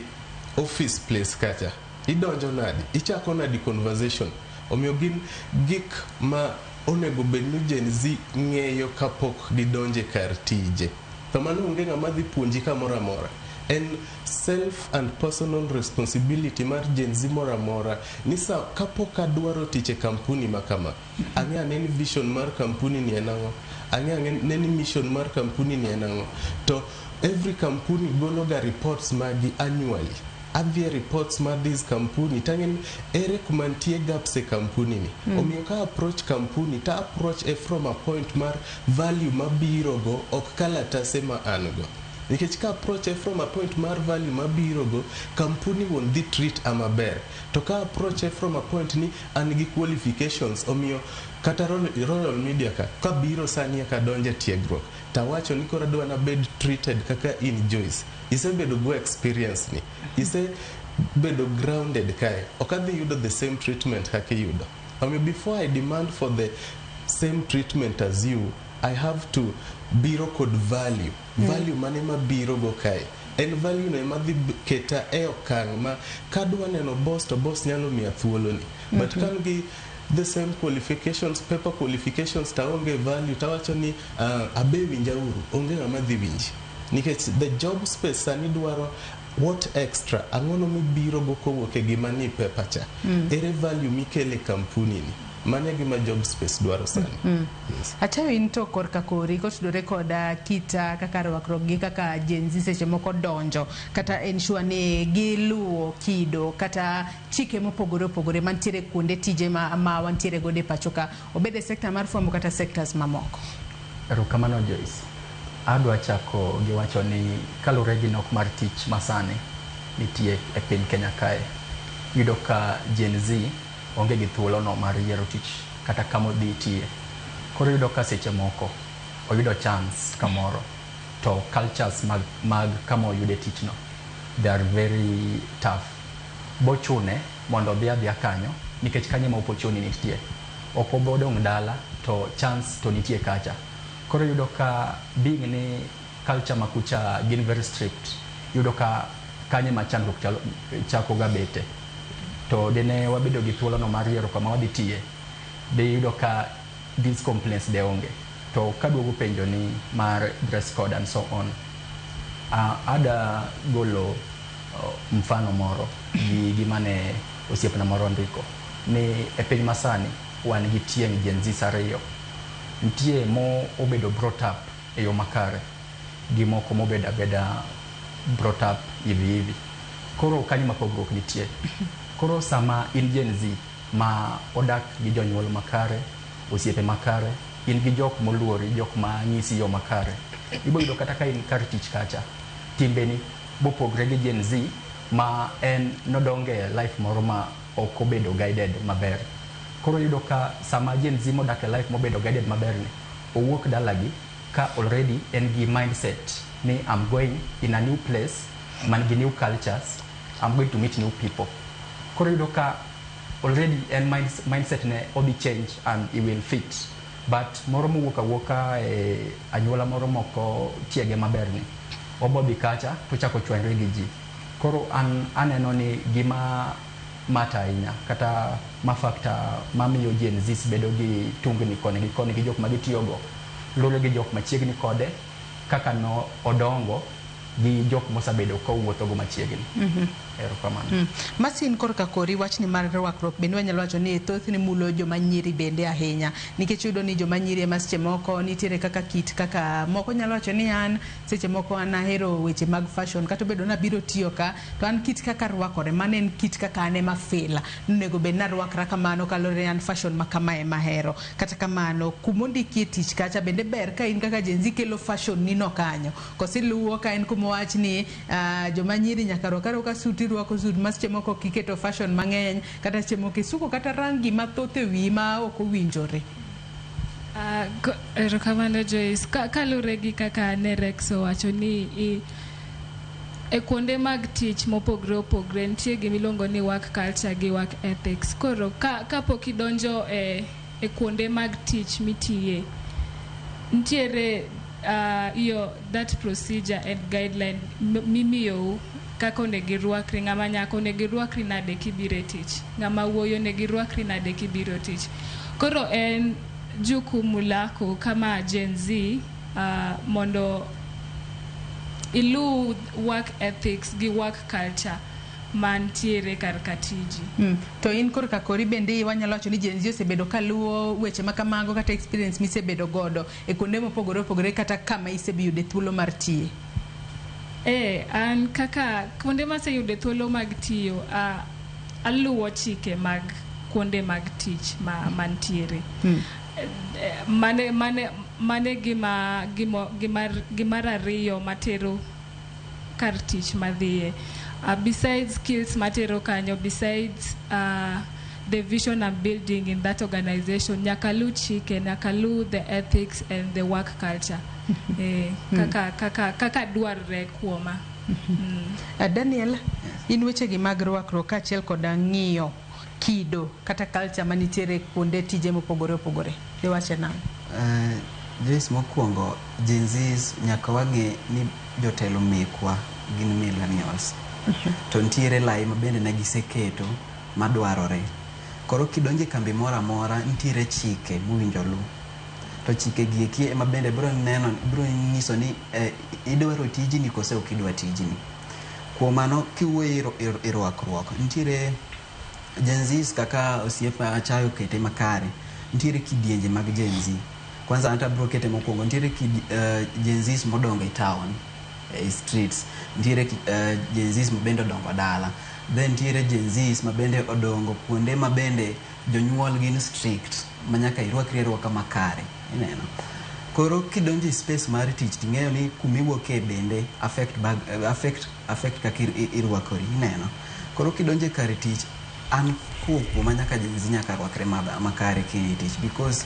office place kacha, idonjo nadi, ichako nadi conversation. Omiyo gin gik ma onego bed ni Gen Z ng'eyo kapok gidonje kar tije. To mano onge ng'ama dhi puonji kamoro amora. En self and personal responsibility mar Gen Z moro amora ni sa kapok adwaro tich e kampuni ma kama, ang'e ane ni vision mar kampuni ni en ang'o, ang'e ane ni mission mar kampuni ni en ang'o. To every kampuni golo ga reports magi annually. Adhi e reports mar this kampuni tang'e ni ere kuma nitie gaps e kampuni ni. Omiyo ka approach kampuni ta approach e from a point mar value mabiro go, ok kalatase ma an go, nikech ka approach e from a point mar value mabiro go, kampuni wuon dhi treat a maber. To ka approach e from a point ni an gi qualifications, omiyo kata Royal Media ka kabiro sani kadonje tiegruok, tawacho ni koro adwa nabed treated kaka in Joyce, isebedo go experience ni, isebedo grounded kae, ok adhi yudo the same treatment kaka iyudo. Omiyo before I demand for the same treatment as you, I have to biro kod value. Value mane mabiro go kae? En value no ema dhi keta e okang' ma kadwa neno boss to boss nyalo miya thuolo ni. But kan gi the same qualifications, paper qualifications, taonge value, tawacho ni abe winja uru, onge ng'ama dhi winji, nikech the job space sani dwaro what extra, ang'ono mibiro go kowuok e gima ni paper cha. Ere value mikele kampuni ni? Mano e gima job space dwaro sani. Yes. Achayo, in to korka kori kotudore koda kita kaka rwakruok gi kaka Gen Z seche moko donjo kata ensure ni giluwo kido kata chike mopogore opogore mantiere kuonde tije ma wantiere godo e pacho ka, obed e sekta mar fwambo kata sectors mamoko. Erokamano, Joyce. Adwa chako gi wacho ni kaluwore gi nok mar tich masani nitie e piny Kenya kae, iyudo ka Gen Z onge gi thuolo no mar yiero tich kata kama odhi tiye. Koro iyudo ka seche moko oyudo chance kamoro to cultures mag kama oyude tich no, they are very tough. Bochune mondo odhi adhiya kanyo nikech kanyo ema opportunity nitie. Ok obo dong' dala to chance to nitie kacha. Koro iyudo ka being ni culture ma kucha gin very strict, iyudo ka kanyo ema chandruok chako ga bete. To dine wabedo gi thuolo no mar yiero kama wadhi tiye, de iyudo ka these complaints de onge. To kaduogo penjo ni mar dress code and so on, ada golo mfano moro gi gima ne osiepna moro ondiko ni e piny masani wan gi tieng' Gen Z ariyo. Nitie mo obedo brought up e yo makare gi moko mobedo abeda brought up hivi hivi. Koro kanyo ma pogruok nitie. Koro sama in Gen Z ma odak gi jonyuol makare, osiepe makare, in gi jok moluori, jok ma nyisi yo makare, ibo yudo kata ka in kar tich kacha, timbeni bopogre gi Gen Z ma en nodonge life moro ma ok obedo guided maber. Koro iyudo ka sama Gen Z modak e life mobedo guided maber ni, owuok dalagi ka already en gi mindset ni I'm going in a new place man gi new cultures, I'm going to meet new people. Koro iyudo ka already en mindset ne odhi change and he will fit. But moro mowuok awuoka e anyuola moro moko tiege maber ni, obo dhi kacha tochako chwanyre gi ji. Koro an aneno ni gima mata ahinya kata ma factor mamiyo Gen Zs bedo gi tungni koni gi koni gi jok ma gitiyogo luwore gi jok machiegni kode kaka no odongo gi jok mosabedo kowuothogo machiegni. Erokamano. Masin korka kori wachni mar rwakruok bende wanyalo wacho ni thothne mulo joma nyiri bende ahinya, nikech iyudo ni joma nyiri ema seche moko nitiere kaka kit kaka moko nyalo wacho ni an seche moko an ahero weche mag fashion, kata obedo ni abiro tiyo ka to an kit kaka rwakore mano en kit kaka an ema feel onego bed ni arwakra kamano kaluwore ni an fashion ma kama ema ahero. Kata kamano kumondikie tich kacha bende ber ka in kaka Gen Z kelo fashion ni no kanyo koso iluwo ka en kumowach ni joma nyiri nyaka rwak arwaka suit, irwako suit ma seche moko ok iketo fashion mang'eny, kata seche moko isuko kata rangi mathoth e wiyi ma ok owinjore. Erokamano Joyce. Kaluwore gi kaka ne Rex owacho ni e kuonde mag tich mopogre opogre nitie gimiluongo ni work culture gi work ethics. Koro kapok idonjo e kuonde mag tich mitiye, nitiere iyo that procedure and guideline mimiyou kaka onego irwakri. Ng'ama nyako onego irwakri nade kibiro e tich, ng'ama wuoyi onego irwakri nade kibiro e tich. Koro en jukumu lako kama Gen Z mondo iluw work ethics gi work culture mantiere kar ka tiji. To in korka kori bende wanyalo wacho ni Gen Z osebedo kaluwo weche ma kamago kata experience misebedo godo e kuonde mopogore opogore kata kama isebeyude thuolo mar tiye? An kaka kuonde maseyude thuolo mag tiyo, aluwo chike mag kuonde mag tich ma mantiere. Mane gima ariyo matero kar tich madhiye. Besides skills matero kanyo, besides the vision I'm building in that organization, nyaka lu chike, nyaka lu the ethics and the work culture. Kaka dwarre kuoma. Daniel, in wechegi mag rwakruok kaachiel koda ng'iyo kido kata culture manitiere kuonde tije mopogore opogore, diwache nang'o? Joyce, mokwongo Gen Zs nyaka wang'e ni jotelo mekwa gin millennials to nitiere lai ma bende ne giseketo madwarore. Koro kidonjo e kambi moro amora, nitiere chike mowinjo lu, to chike gi eki ema bende biro neno, biro nyiso ni idwaro tijni kose ok idwa tijni. Kuom mano kiwuoyo e rwakruok, nitiere Gen Zs kaka osiepa Achayo okete makare, nitiere kidienje mag Gen Z. Kwanza anta abiro kete mokwongo, nitiere Gen Zs modongo e town, e streets, nitiere Gen Zs mabende odongo dala, then nitiere Gen Zs mabende odongo kuonde mabende jonyuol gin strict ma nyaka irwakri arwaka makare, ineno. Koro kidonjo e space mar tich ting'eyo ni kumiwuoke bende affect, bag, affect kaka irwakori, ineno. Koro kidonjo e kar tich, an kowuok kuoma nyaka Gen Z nyaka rwakre makare kiny e tich, because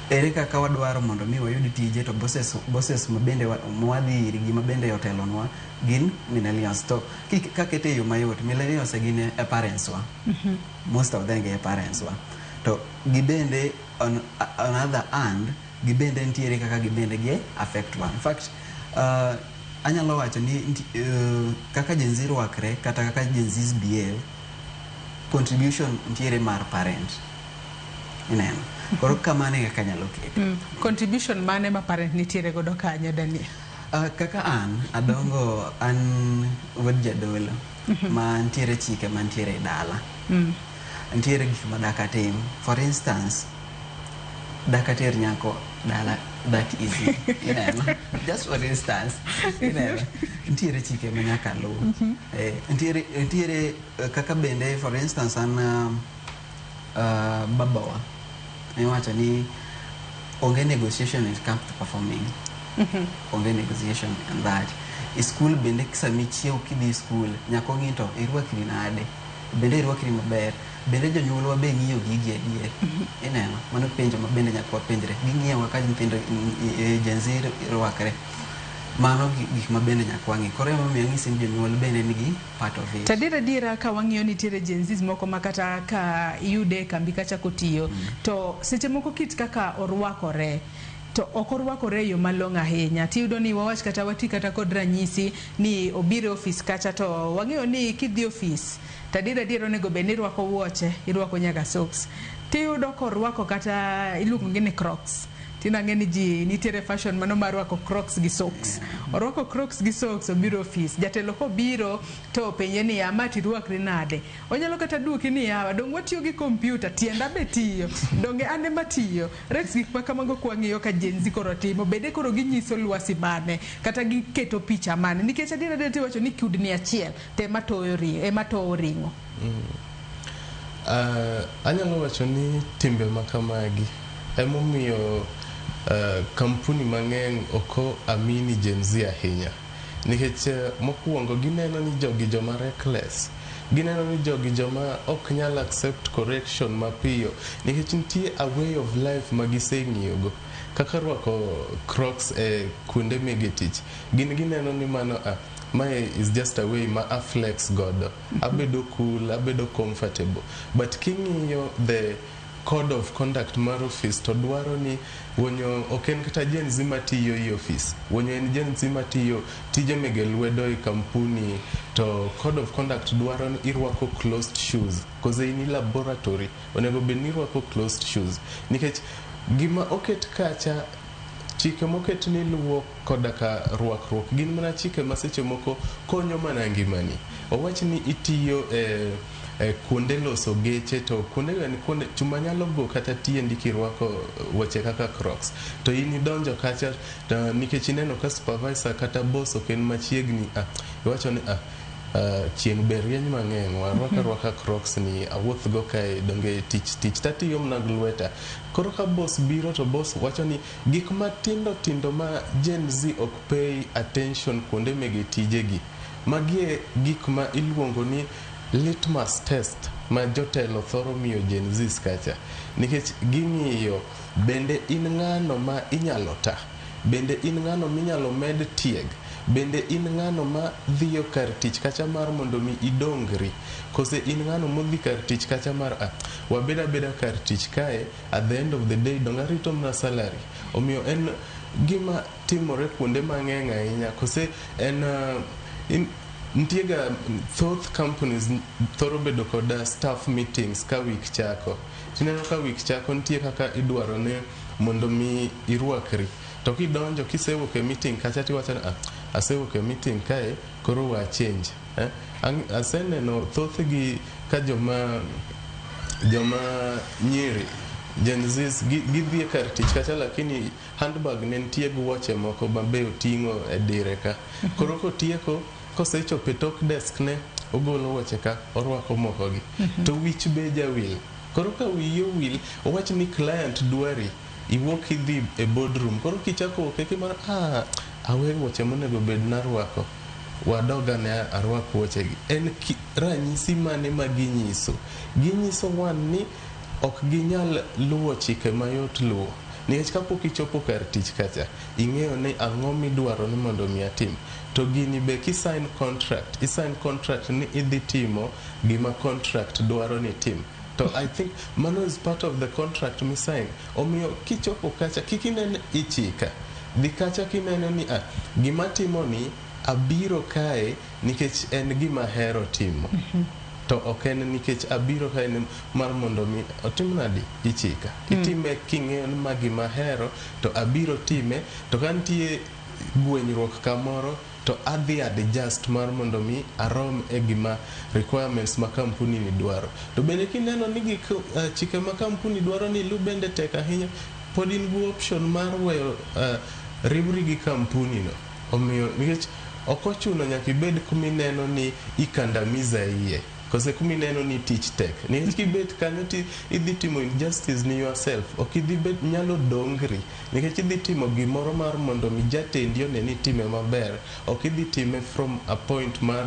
ere kaka wadwaro mondo mi wayud tije to bosses mabende mwadhi irgi mabende otelonwa gin millennials. To kakete e yo mayot, millennials gin e parents wa, most of them gin e parents wa, to gibende on other hand gibende nitiere kaka gibende gi affect wa. In fact, anyalo wacho ni kaka Gen Z rwakre kata kaka Gen Zs behave, contribution nitiere mar parent, ineno. Koro kamano e kaka anyalo keto. Contribution mane ma parent nitiere godo kanyo, Daniel? Kaka an adongo, an wuod jadolo ma nitiere chike mantiere e dala, nitiere gik ma dak atim. For instance, dak ater nyako dala that easy, ineno. Just for instance, ineno, nitiere chike ma nyaka luw. Nitiere kaka bende, for instance, an babawa iwacho ni onge negotiation when it comes to performing, onge negotiation and that. E school bende sama ichiew kidhi e school nyaka ong'i to irwakri nade, bende irwakri maber, bende jonyuolwa be ng'iyo gigi adier, ineno. Mano penjo ma bende nyaka wapenjre. Ging'iyowa ka nyithindo Gen Z rwakre. Mano gik ma bende nyaka wang'i. Koro emomiyo ang'isi ni jonyuol bende nigi part of it. To adier adiera ka wang'iyo nitiere Gen Zs moko ma kata ka iyude e kambi kacha kotiyo, to seche moko kit kaka orwakore To ok orwakore e yo malong'o ahinya. Tiyudo ni wawach kata wati kata kod ranyisi ni obiro e ofis kacha to wang'eyo ni kidhi ofis to adier adier onego bed ni irwako wuoche, irwako nyaka socks. Tiyudo korwako kata iluongo gi ni crocs. Tinde ni ji nitiere fashion mano mar rwako crocs gi socks. Orwako crocs gi socks obiro ofis. Jatelo kobiro to openje niya, ma tirwakri nade? Onyalo kata duoki niya, dong watiyo gi kompyuta, tienda be tiyo. Donge an ema tiyo. Rex gik ma kamago kwang'iyo ka Gen Z koro timo, bende koro ginyiso lwasi mane kata giketo picha mane? Nikech adier adier tiwacho ni kudni achiel to ema toyo ring'o, ema towo ring'o. Anyalo wacho ni timbe ma kamagi emomiyo kampuni mang'eny ok amini Gen Z ahinya nikech mokwongo gineno ni jogi joma reckless, gineno ni jogi joma ok nyal accept correction mapiyo nikech nitie a way of life ma giseng'iyogo kaka rwako crocs e kuonde mege tich. Gin gineno ni mano mae is just a way ma a flex godo, abedo cool, abedo comfortable. But king'iyo the code of conduct mar office to dwaro ni wonyo ok en kata Gen Z matiyo e office, wonyo en Gen Z matiyo tije mege lwedo e kampuni, to code of conduct dwaro ni irwako closed shoes kose in i laboratory onego bed ni irwako closed shoes nikech gima oket kacha, chike moket ni luwo koda ka rwakruok gin mana chike ma seche moko konyo mana ngimani. Owach ni itiyo e kuonde loso geche to kuonde go en kuonde chuma nyalo go kata tiendi kirwako wuoche kaka crocs, to in idonjo kacha to nikech ineno ka supervisor kata boss ok en machiegni, iwacho ni chieng' be rieny mang'eny, warwak arwaka crocs ni awuoth go kae, donge tich tich tatiyo mana gi lweta. Koro ka boss biro to boss wacho ni gik matindo tindo ma Gen Z ok pay attention kuonde mege tijegi, magi e gik ma iluongo ni litmus test ma jotelo thoro miyo Gen Zs kacha nikech ging'iyo bende in ng'ano ma inyalo ta, bende in ng'ano minyalo med tieg, bende in ng'ano ma dhiyo kar tich kacha mar mondo mi idongri, kose in ng'ano modhi kar tich kacha mar wabed abeda kar tich kae, at the end of the day dong arito mana salary. Omiyo en gima timore kuonde mang'eny ahinya kose en nitie ga thoth companies thoro bedo koda staff meetings ka week chako. Tineno ka week chako nitie kaka idwaro ni mondo mi irwakri, to kidonjo kisewuok e meeting kacha tiwacho ni asewuok e meeting kae koro wa change. Aseneno thothgi ka joma nyiri Gen Zs gidhi e kar tich kacha lakini handbag ne nitie gi wuoche moko mabe oting'o e dire ka. Koro kotieko kosechopo e tok desk ne ogolo wuoche ka orwako moko gi to wich be jawil. Koro ka wiyi owil owach ni client dwari, iwuok idhi e boardroom, koro kichako wuok eki mar awe wuoche monego bed narwako, wadog ane arwak wuoche gi. En ranyisi mane ma ginyiso? Ginyiso wan ni ok ginyal luwo chike mayot luwo nikech kapok ichopo kar tich kacha ing'eyo ni ang'o midwaro ni mondo mi atim. To gini be kisign contract, isign contract ni idhi timo gima contract dwaro ni itim, to I think mano is part of the contract misign. Omiyo kichopo kacha kik inen ichika, dhi kacha kineno ni gima timo ni abiro kae nikech en gima ahero timo, to ok en nikech abiro kae ni mar mondo mi otim nadi ichika. Itime king'eyo ni ma gima ahero to abiro time, to ka nitie gwenyruok kamoro to adhi adjust mar mondo mi arom e gima requirements ma kampuni ni dwaro. To bende kineno ni gik chike ma kampuni dwaro ni ilu bende tek ahinya, pod in gi option mar weyo riwri gi kampuni no. Omiyo nikech ok ochuno nyaka ibed kumineno ni ikandamiza iye kose kumineno ni tich tek, nikech kibet kanyo ti idhi timo injustice ni yourself, ok idhi bet nyalo dongri nikech idhi timo gimoro mar mondo mi jatendi one ni itime maber, ok idhi time from a point mar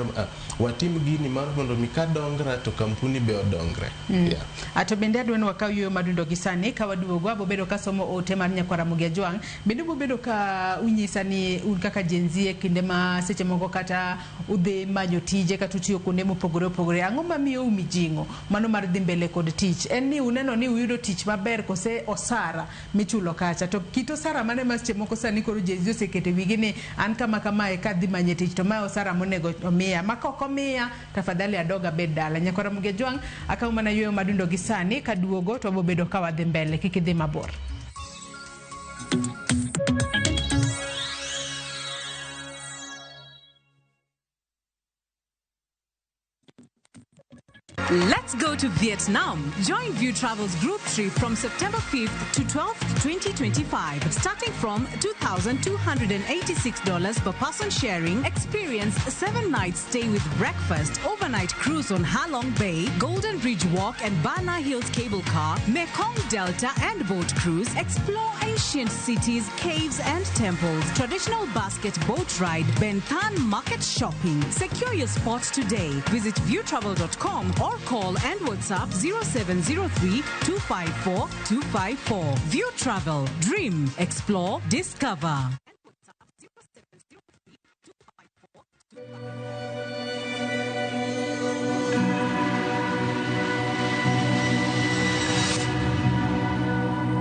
watim gini mar mondo mi kadongra to kampuni be odongre. Yeah. Ato bende adwa ni wakaw yueyo madundo gi sani ka waduogo abobedo kasomo ote mar nyakwar Ramogi Ajwang'. Bende ubobedo ka unyisa ni un kaka Gen Z e kinde ma seche moko kata udhi manyo tije kata utiyo kuonde mopogore opogore, Ang'o mamiyo mijing'o mano mar dhi mbele kod tich? En ni uneno ni uyudo tich maber kose osara michulo kacha? To kit osara mane ma seche moko sani koro Gen Z oseketo e wigi ni an kama kamae kadhi manye tich to mae osara monego omiya, ma kok omiya tafadhali adog abed dala. Nyakwara Muge Jwang', akaw mana yueyo madundo gi sani kaduogo to wabobedo ka wadhi mbele, kik idhi mabor. Let's go to Vietnam. Join View Travel's group trip from September 5th to 12th, 2025. Starting from $2,286 per person sharing, experience 7 nights stay with breakfast, overnight cruise on Halong Bay, Golden Bridge Walk and Bana Hills Cable Car, Mekong Delta and boat cruise, explore ancient cities, caves and temples, traditional basket boat ride, Ben Thanh market shopping. Secure your spot today. Visit viewtravel.com or call and WhatsApp 0703 254 254. View Travel. Dream, explore, discover.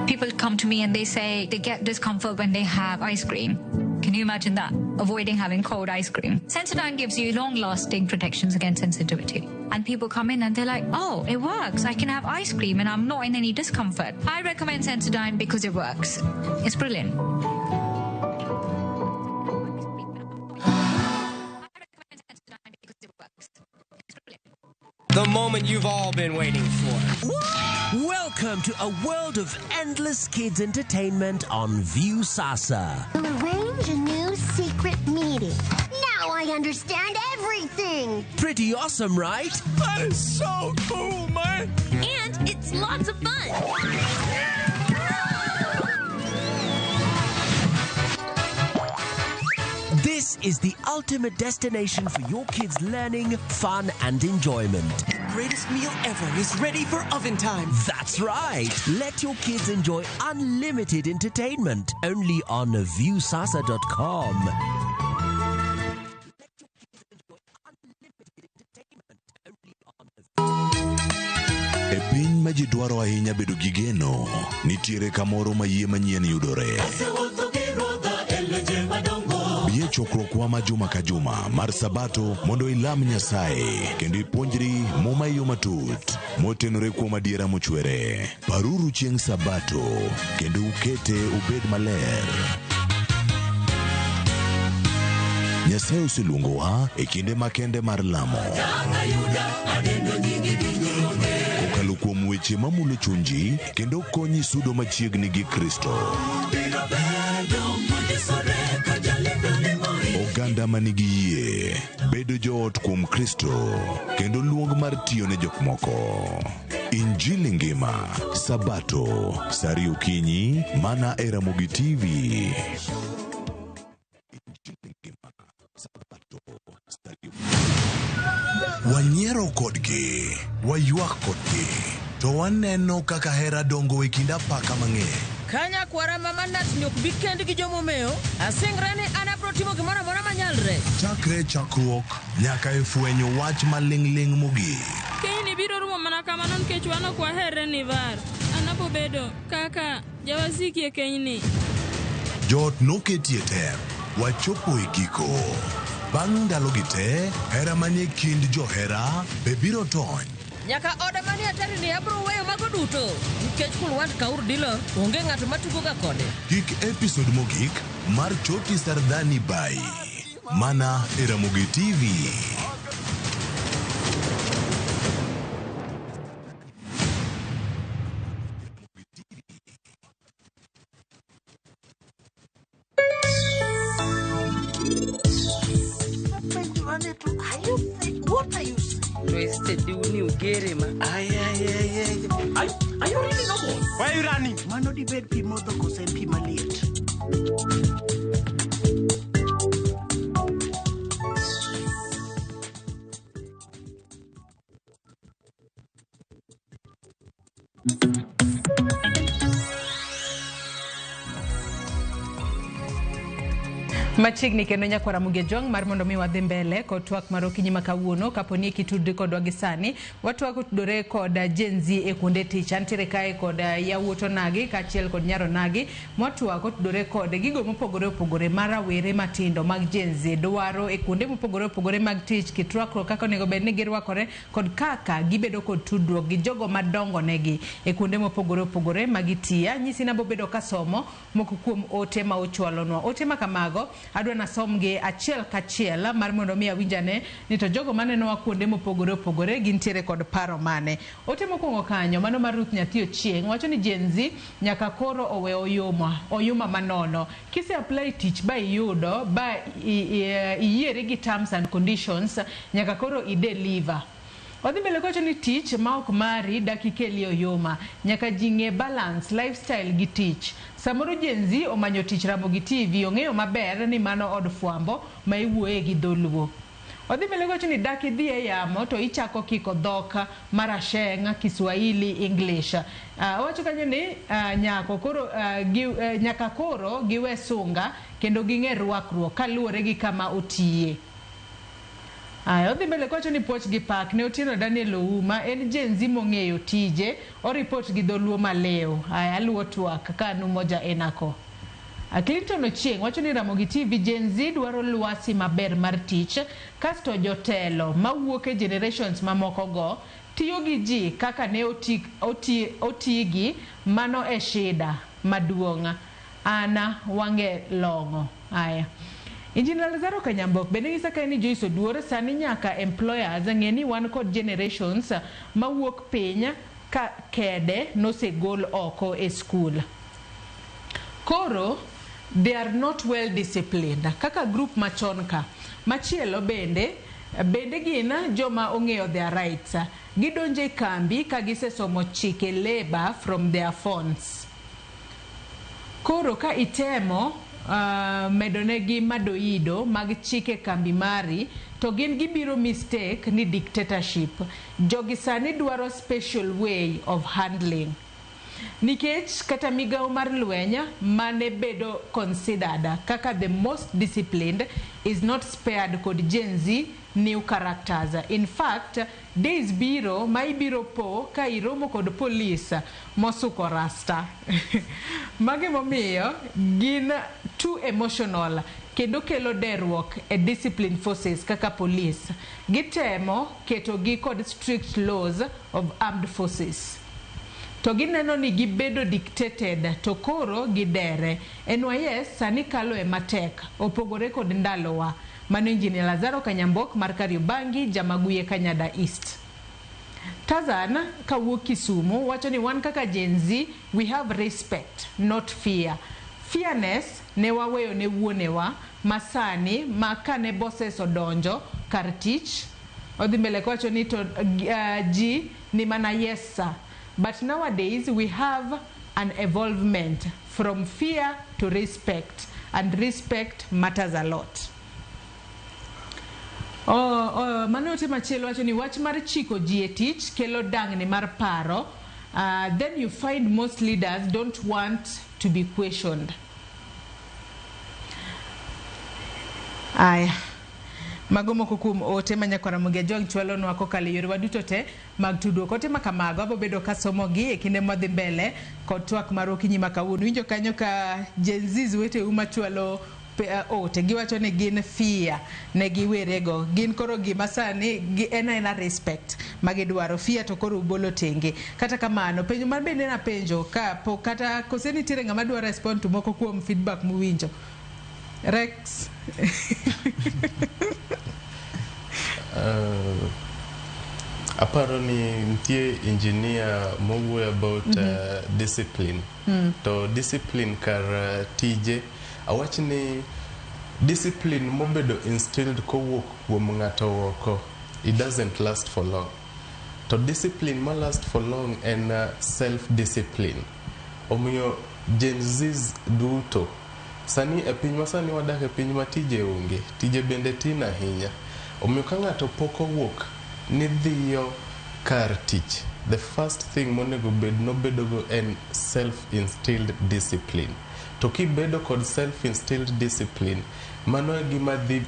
People come to me and they say they get discomfort when they have ice cream. Can you imagine that? Avoiding having cold ice cream. Sensodyne gives you long-lasting protections against sensitivity. And people come in and they're like, oh, it works. I can have ice cream and I'm not in any discomfort. I recommend Sensodyne because it works. It's brilliant. The moment you've all been waiting for. Welcome to a world of endless kids entertainment on Viusasa. We'll arrange a new secret meeting. Now I understand everything. Pretty awesome, right? That is so cool, man. And it's lots of fun. This is the ultimate destination for your kids' learning, fun, and enjoyment. Greatest meal ever is ready for oven time. That's right. Let your kids enjoy unlimited entertainment only on Viusasa.com. E piny ma ji dwaro ahinya bedo gi geno, nitiere kamoro ma yie manyien yudore. Bi e chokruokwa ma juma ka juma mar Sabato mondo ilam Nyasaye kendo ipuonjri Muma e yo matut motenore kuom adiera mochwere. Paruru chieng' Sabato kendo ukete obed maler. Nyasaye oseluongowa e kinde makende mar lamo. Kokalo kuom weche mamulo chunji kendo konyi sudo machiegni gi Kristo. Oganda manigi yie, bedo joot kuom Kristo, kendo luong mar tiyo ne jok moko. Injili ngima, Sabato, saa ariyo okinyi, mana e Ramogi TV. Wanyiero kodgi, waywak kodgi, to waneno kaka hera dongo e kind apaka mang'eny. Kanya kwara mama natni ok bi kend gi jomomeo, asingra ni an abro timo gimoro amora manyalre. Chakre chakruok nyaka e fwenyo wach maling'ling' mogik. Kenyni biro rumo mana kamano nikech wan ok waherre ni var. An abobedo kaka jawasiki e kenyni. Joot noketie tem, wachopo e giko. Bang' ndalogi te, hera manie kind johera be biro tony. Nyaka oda manie atari ni abro weyo mago duto nikech Kulwant Kaur Dilo onge ng'ato matugo ga kode. Kik episode mogik mar Choti Sardani Bai mana e Ramogi TV. What are you Twisted ni ugere ma. Ay, ay, ay, ay. Are you really normal? Why are you running? Mano dibed pi modho kose en pi maliet? Machiegni kendo nyakwara Muge Jwang' mar mondo mi wadhi mbele kod twak mar okinyi ma kawuono. Kapo ni kitudri kodwa gi sani, watwak otudore kod Gen Z e kuonde tich. Antiere kae kod yawuot onagi kaachiel kod nyar onagi. Mwatwak otudore kod gigo mopogore opogore ma rawere matindo mag Gen Z dwaro e kuonde mopogore opogore mag tich, kit rwakruok kaka onego bed ni girwakore kod kaka gibedo kod tudruok gi jogo madongo negi e kuonde mopogore opogore ma gitiye. Anyisi ni abobedo kasomo moko kuom ote ma uchwalonwa. Ote ma kamago adwa nasomgi achiel kachiel mar mondo mi awinj ane ni to jogo manenowa kuonde mopogore opogore gintiere kod paro mane. Ote mokwongo kanyo mano mar Ruth Nyathi Ochieng' wacho ni Gen Z nyaka koro owe oyuma, oyuma manono. Kise apply tich ba iyudo ba iyieri gi terms and conditions nyaka koro i deliver. Odhi mbele kowacho ni tich ma ok mari dak ikelie oyuma. Nyaka ji ng'e balance lifestyle gi tich. Samoro Gen Z omanyo tich Ramogi TV ong'eyo maber ni mano od fwambo ma iwuoye gi dholuo. Odhi mbele kowacho ni dak idhi e yamo to ichako kiko dhok mar Asheng, Kiswahili, English. Owacho kanyo ni nyako koro, gi, nyaka koro giwe sunga kendo ging'e rwakruok kaluwore gi kama otiye. Aya, odhi mbele kowacho ni puoch gi pak ne Otieno Daniel Ouma en Gen Z mong'eyo tije, oripot gi dholuo maliw. Aya, aluwo twak ka anumoja enako. Clinton Ochieng' wacho ni Ramogi TV Gen Z dwaro lwasi maber mar tich, kasto jotelo mawuok e generations mamoko go tiyo gi ji kaka ne otigi, mano e shida maduong'. Ana wang'e long'o. Aya. Engineer Lazaro Kanyambok bende nyisa kae ni Joyce Oduor sani nyaka employers ng'e ni wan kod generations mawuok piny ka kede nosegol oko e skul. Koro they are not well disciplined kaka group machon ka. Machielo bende bende gin joma ong'eyo their rights. Gidonjo e kambi ka gisesomo chike labor from their phones. Koro ka itemo medonegi madoido mag chike kambi mari to gin gibiro mistake ni dictatorship. Jogi sani dwaro special way of handling. Nikech kata migawo mar lweny mane bedo considered kaka the most disciplined is not spared kod Gen Z new characters. In fact, days biro ma ibiro po ka iromo kod police mosuko rasta. Magi momiyo gin too emotional kendo kelo derruok e discipline forces kaka police. Gitemo ketogi kod strict laws of armed forces. To gineno ni gibedo dictated to koro gidere. NYS sani kalo e matek, opogore kod ndalowa. Mano Engineer Lazaro Kanyambok mar Kariobangi, Jamaguye Kanyada East. Tarzan kawuok Kisumu wacho ni wan kaka Gen Z we have respect not fear. Fearness ne waweyo ne wuonewa masani ma kane bosses odonjo kar tich odhi mbele kowacho ni to ji ni mana yes sir. But nowadays we have an evolvement from fear to respect, and respect matters a lot. Oh, mano ote machielo wacho ni wach mar chiko ji e tich kelo dangni mar paro. Then you find most leaders don't want to be questioned. Aya. Mago moko kuom ote ma nyakwara Ramogi Ajwang' chwalonwa kokalo e yorewa duto te mag tudruok. Ote ma kamago abo bedo kasomogi e kinde madhi mbele kod twak mar okinyi ma kawuono. Winjo kanyo ka Gen Zs weteu machwalo ote giwacho ni gin fear ne giwerego. Gin koro gima sani en aena respect ma gidwaro. Fear to koro ubolo tenge. Kata kamano, penjo mar bende napenjo ka pok kata kose nitiere ng'ama dwa respond to moko kuom feedback muwinjo. Rex. Aparo ni nitie engineer mowuoyo about discipline. To discipline kar tije, awach ni discipline mobedo instilled kowuok kuom ng'ato oko, it doesn't last for long. To discipline ma last for long en self discipline. Omiyo Gen Zs duto sani e piny masani wadak e piny ma tije onge, tije bende tin ahinya. Omiyo ka ng'ato pok owuok ni dhiyo kar tich, the first thing monego bed nobedogo en self instilled discipline. To kibedo kod self instilled discipline, Mano e gima dhi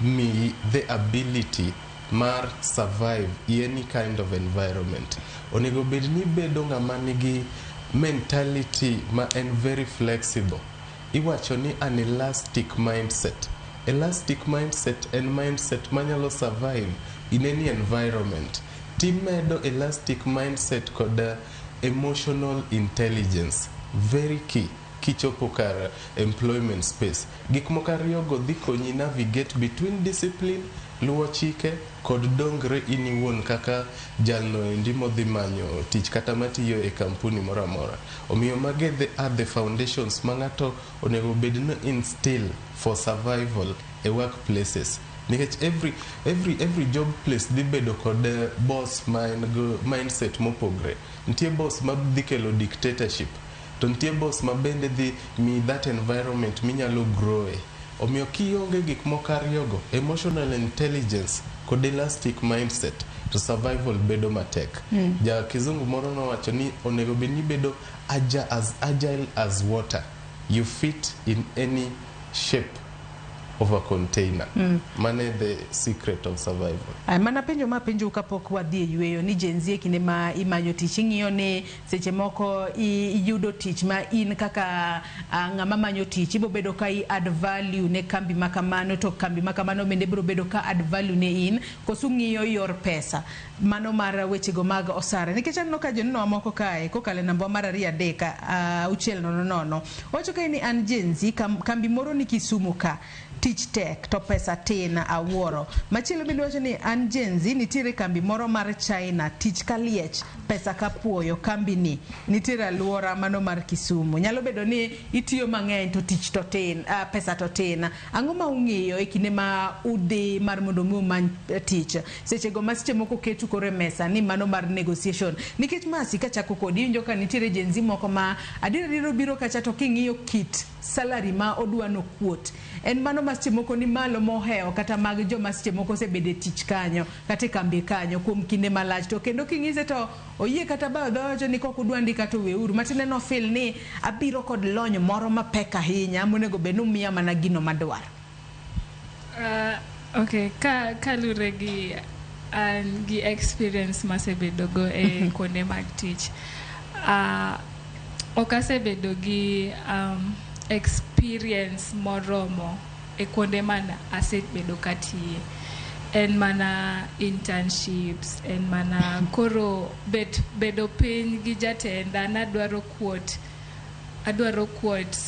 miyi the ability mar survive in any kind of environment. Onego bed ni ibedo ng'ama nigi mentality ma en very flexible. Iwacho ni an elastic mindset. Elastic mindset en mindset manyalo survive in any environment. Timedo elastic mindset kod emotional intelligence. Very key kichopo kar employment space. Gik moko ariyogo dhi konyi navigate between discipline, luwo chike kod dongre in iwuon kaka jalno endi modhi manyo tich kata matiyo e kampuni moro amora. Omiyo magi are the foundations ma ng'ato onego bed ni instill for survival e workplaces. Nikech every job place dhi bedo kod boss ma en go mindset mopogre. Nitie boss ma dhi kelo dictatorship, to nitie boss ma bende dhi miyi that environment minyalo grow e. Omiyo kionge gik moko ariyogo, emotional intelligence kod elastic mindset, to survival bedo matek. Ja kizungu moro nowacho ni onego bed ni ibedo as agile as water. You fit in any shape of a container. Mano e the secret of survival. Ay, mana penjo ma penjo kapok wadhi e yweyo ni Gen Z, e kinde ma imanyo tich, ing'iyo ni seche moko iyudo tich ma in kaka ng'ama manyo tich ibiro bedo ka i add value ne kambi ma kamano, to kambi ma kamano bende biro bedo ka add value ne in, koso ng'iyo yor pesa mano mar wechego mag osara? Nikech aneno ka joneno moko kae kokalo e namba mar 23600 wacho kae ni an Gen Z, kambi moro ni Kisumu ka, tich tek to pesa tin, awuoro. Machielo bende wacho ni an Gen Z, nitiere kambi moro mar China, tich ka liech, pesa ka puoyo, kambi ni nitiere aluora mano mar Kisumu. Nyalo bedo ni itiyo mang'eny to tich to tin, pesa to tin. Ang'o ma ung'iyo e kinde ma udhi mar mondo mi umany tich, sechego ma seche moko ketu koro e mesa ni mano mar negotiation? Nikech masi kachako kodi, iwinjo ka nitiere Gen Z moko ma adier adier obiro kacha, to king'iyo kit salary ma odwa nokuot en mano ma seche moko ni malo mohewo kata mag joma seche moko osebedo e tich kanyo kata e kambi kanyo kuom kinde malach, to kendo king'ise to oyie kata bayo dhoge wacho ni kok udwa ndika to weuru. Matiende no feel ni abiro kod lony moro mapek ahinya monego bed ni umiya mana gino madwaro. Okay, ka kalure gi an gi experience masebedogo e kuonde mag tich, ok asebedo gi experience moromo e kuonde man asebedo katiye. En mana internships, en mana koro bet bedo piny gi jatenda nadwaro quote, adwaro quote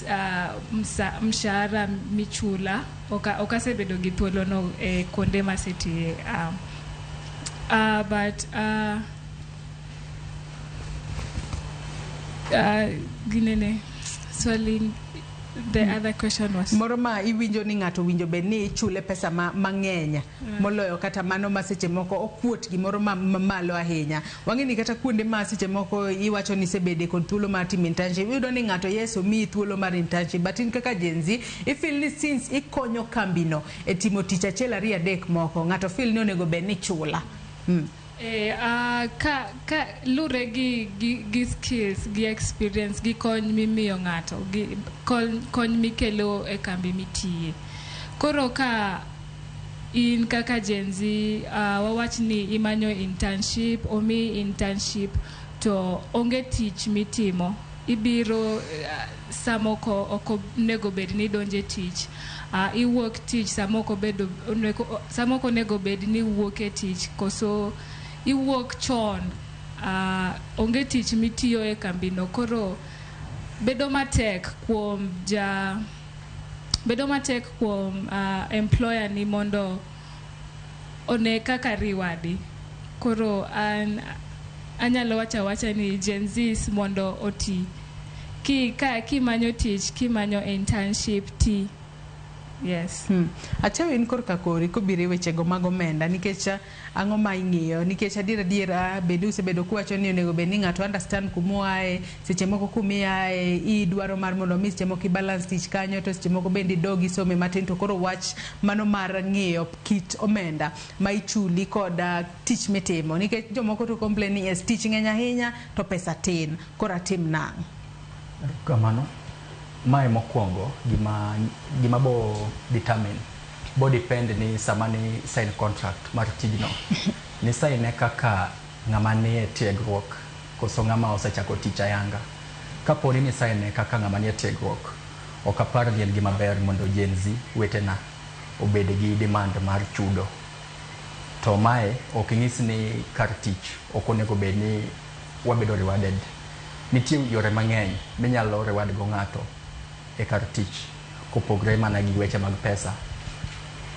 mshahara michula. Ok asebedo gi thuolono e kuonde masetiye, but ginene swali, the other question was? Moro ma iwinjo ni ng'ato winjo bed ni ichule pesa ma mang'eny moloyo kata mano ma seche moko okuot gimoro ma malo ahinya. Wang'e ni kata kuonde ma seche moko iwacho ni isebede kod thuolo mar timo internship, iyudo ni ng'ato, yes, omiyi thuolo mar internship, but in kaka Gen Z ifeel ni since ikonyo kambino e timo tich achiel ariyo adek moko, ng'ato feel ni onego bed ni chula. Ka lure gi skills gi experience gi kony mimiyo ng'ato gi kony mikelo e kambi mitiye. Koro ka in kaka Gen Z, wawach ni imanyo internship, omiyi internship to onge tich mitimo, ibiro samoko ok onego bed ni idonje tich, iwuok tich samoko bedo samoko onego bed ni iwuok e tich koso iwuok chon, onge tich mitiyo e kambino. Koro bedo matek kuom employer ni mondo one kaka riwadi. Koro an anyalo wacho awacha ni Gen Zs mondo oti ki ka kimanyo tich, kimanyo internship, ti, yes. Achewo in korka kori kobiro e wechego mag omenda, nikech ang'o ma ing'iyo? Nikech adier adier bende usebedo kuwacho ni onego bed ni ng'ato understand kumoae, seche moko kumiae idwaro mar mondo mi seche moko i balance tich kanyo, to seche moko bende idog isome matin. To koro wach mano mar ng'iyo kit omenda ma ichuli kod tich mitimo, nikech jomoko to complain ni yes, tich ng'eny ahinya to pesa tin, koro atim nang'o? Kamano. Mae mokwongo gima bo determine bo depend ni sama ni sign contract mar tijno ni sign e kaka ng'ama nie tiegruok koso ng'ama osechako tich ayanga. Kapo ni sign e kaka ng'ama nie tiegruok, ok apar ni en gima ber mondo Gen Z wetena obed gi demand mar chudo. To mae ok nyis ni kar tich ok onego bed ni wabedo rewarded. Nitie yore mang'eny minyalo reward go ng'ato e kar tich kopogre mana gi weche mag pesa.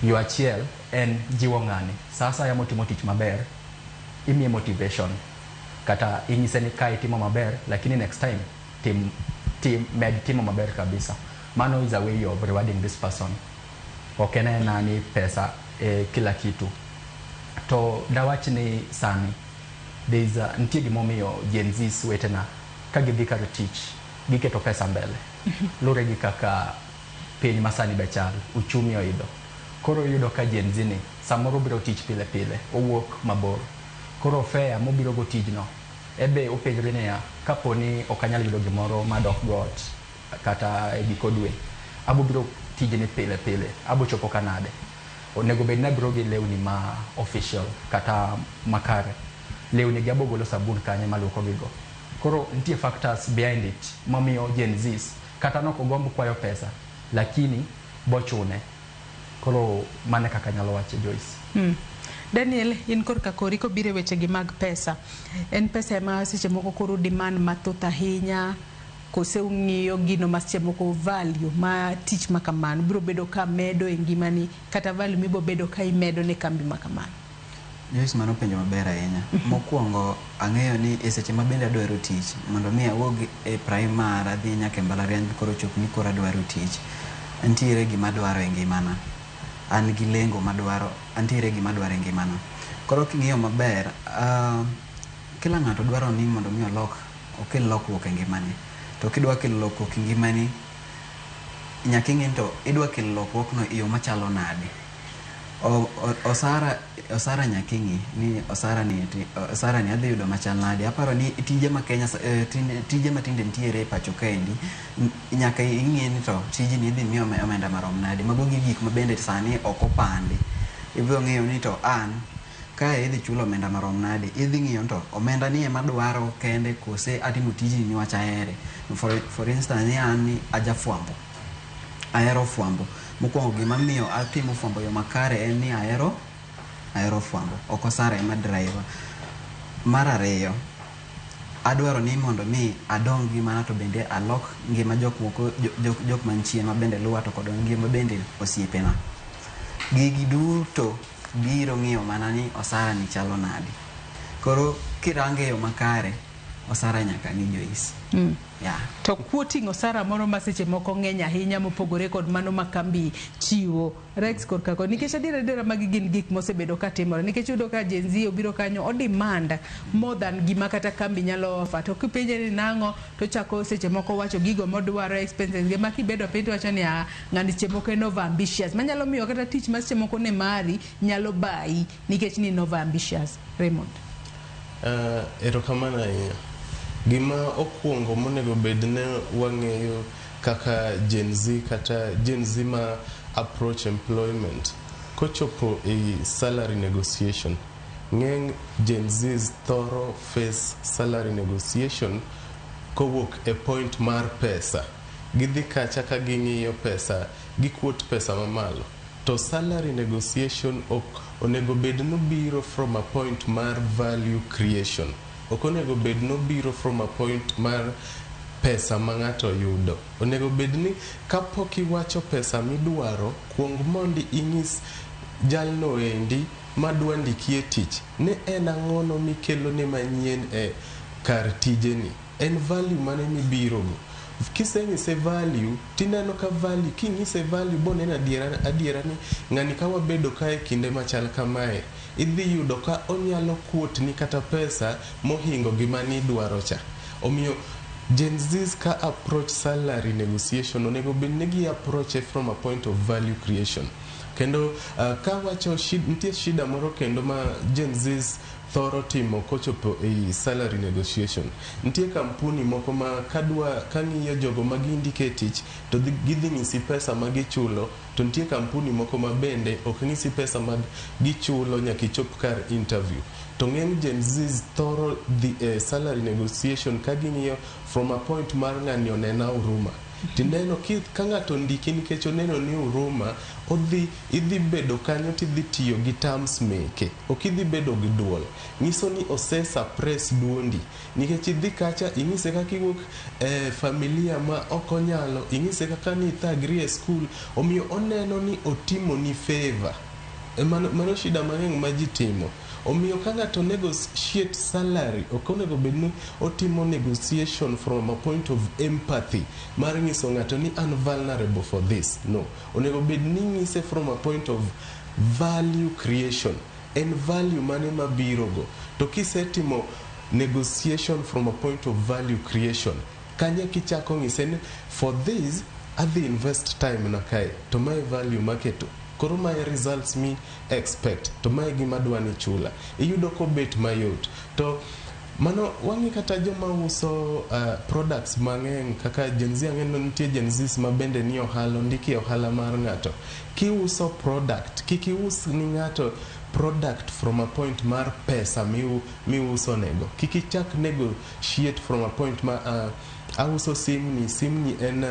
Yo achiel en jiwo ng'ani. Sa asaya motimo tich maber, imiye motivation. Kata inyise ni ka itimo maber, lakini next time tim, tim, med timo maber kabisa. Mano is a way of rewarding this person. Ok en aena ni pesa e kila kitu. To dawach ni sani there is a, nitie gimomiyo Gen Zs wetena ka gidhi kar tich giketo pesa mbele. Lure gi kaka piny masani be chal, uchumi oidho. Koro iyudo ka Gen Z ni samoro biro tich pile pile, owuok mabor. Koro fare mobiro go tijno, ebe openjre niya, kapo ni ok anyal yudo gimoro madok go ot kata e giko dwe, abo biro tijni pile pile, abo chopo kanade. Onego bed ni abiro gi lewni ma official kata makare. Lewni gi abo golo sabun kanye maluoko gigo. Koro nitie factors behind it mamiyo Gen Zs kata nok ogomb kwayo pesa, lakini bochune. Koro mano e kaka anyalo wacho, Joyce. Daniel, in korka kori kobiro e wechegi mag pesa, en pesa ema seche moko koro demand mathoth ahinya kose ung'iyo gino ma seche moko value ma tich ma kamano biro bedo ka medo e ngimani kata value mibo bedo ka imedo ne kambi ma kamano? Joyce, mano penjo maber ahinya. Mokwongo ang'eyo ni e seche ma bende adwaro tich, mondo mi awuog e primary adhi nyaka e mbalariany koro chop ni koro adwaro tich, nitiere gima adwaro e ngimana. An gi lengo madwaro, antiere gima adwaro e ngimana. Koro king'iyo maber, kila ng'ato dwaro ni mondo mi olok, okel lokruok e ngimane. To kidwa kelo lokruok e ngimani, nyaka ing'i ni to idwa kelo lokruokno e yo machalo nade. Osara nyaka ing'i ni osara ni osara ni adhi yudo machal nade. Aparo ni tije ma Kenya tije matinde nitiere e pacho kaendi, nyaka ing'i ni to tijni idhi mi omenda marom nade. Mago gi gik ma bende sani ok opandi. Ibiro ng'iyo ni to an kae idhi chulo omenda marom nade. Idhi ng'iyo ni to omenda ni ema adwaro kende kose atimo tijni niwach ahere. For instance ni an ni ajafwambo. Ahero fwambo. Mokwongo gima miyo atimo fwambo e yo makare en ni ahero fwambo. Ok osara ema drive. Mar ariyo, adwaro ni mondo mi adong ngimana to bende alok ngima jok moko jok manchien ma bende luwa to kod ngima bende osiepena. Gigi duto biro ng'iyo mana ni osara ni chalo nade. Koro kirange e yo makare, osara nyaka ng'i, Joyce. Yeah. To quoting osara moro ma seche moko ng'eny ahinya mopogore kod mano ma kambi chiwo, Rex korka kod nikech adiera adiera magi gin gik mosebedo ka timore nikech iyudo ka Gen Z obiro kanyo o demand more than gima kata kambi nyalo offer, to kipenje ni nang'o to chako seche moko wacho gigo modwaro, expenses ge ma kibedo piny to wacho ni ah, ng'ani seche moko en over ambitious manyalo miyo kata tich ma seche moko ne mari nyalo bayi nikech ni en over ambitious. Raymond. Erokamano ahinya. Gima okwongo monego bed ni wang'eyo kaka Gen Z kata Gen Z ma approach employment kochopo e salary negotiation, ng'eny Gen Zs thoro face salary negotiation kowuok e point mar pesa. Gidhi kacha ka ging'iyo pesa, gikuot pesa mamalo. To salary negotiation ok onego bed nobiro from a point mar value creation. Ok onego bed nobiro from a point mar pesa ma ng'ato yudo. Onego bed ni kapok iwacho pesa midwaro, kuong mondi inyis jalno endi madwa ndiki e tich ni en ang'ono mikelone manyien e kar tijeni. En value mane mibirogo. Kisenyise value, tineno ka value, kinyise value boneno adiera, adiera ni ng'ani ka wabedo ka e kinde machal kamae, idhi yudo ka onyalo kuotni kata pesa mohingo gima nidwaro cha. Omiyo Gen Zs ka approach salary negotiation onego bed ni gi approach from a point of value creation. Kendo kawacho nitie shida moro kendo ma Gen Zs thoro timo kochopo e salary negotiation. Nitie kampuni moko ma kadwa kang'iyo jogo ma gindike e tich to gidhi nyisi pesa ma gichulo, to nitie kampuni moko ma bende ok nyisi pesa ma gichulo nyaka ichop kar interview. To ng'eny Gen Zs thoro dhi e salary negotiation ka ging'iyo from a point mar ng'ani onena huruma. Tineno ka ng'ato ondiki nikech oneno ni huruma, odhi idhi bedo kanyo tidhi tiyo gi terms meke, ok idhi bedo gi duol. Nyiso ni ose suppress duondi nikech idhi kacha inyise kaka iwuok e familia ma ok onyalo, inyise kaka ni ithagri e skul, omiyo oneno ni otimoni favor. E mano shida mang'eny ma ji timo. Omiyo ka ng'ato negotiate salary, ok onego bed ni otimo negotiation from a point of empathy mar nyiso ng'ato ni an vulnerable for this. No. Onego bed ni ng'ise from a point of value creation. En value mane mabiro go. To kisetimo negotiation from a point of value creation, kanye kichako ng'ise ni for this adhi invest time na kae, to mae value maketo. Koro mae results mi expect, to mae gima adwa ni chula. Iyudo kobet mayot. To mano wang'i kata joma uso products mang'eny kaka Gen Z, ang'e ni nitie Gen Zs ma bende ni ohala, ondiki e ohala mar ng'ato. Kiuso product, kik ius ni ng'ato product from a point mar pesa miuso nego. Kik ichak negotiate from a point ma auso simni, simni en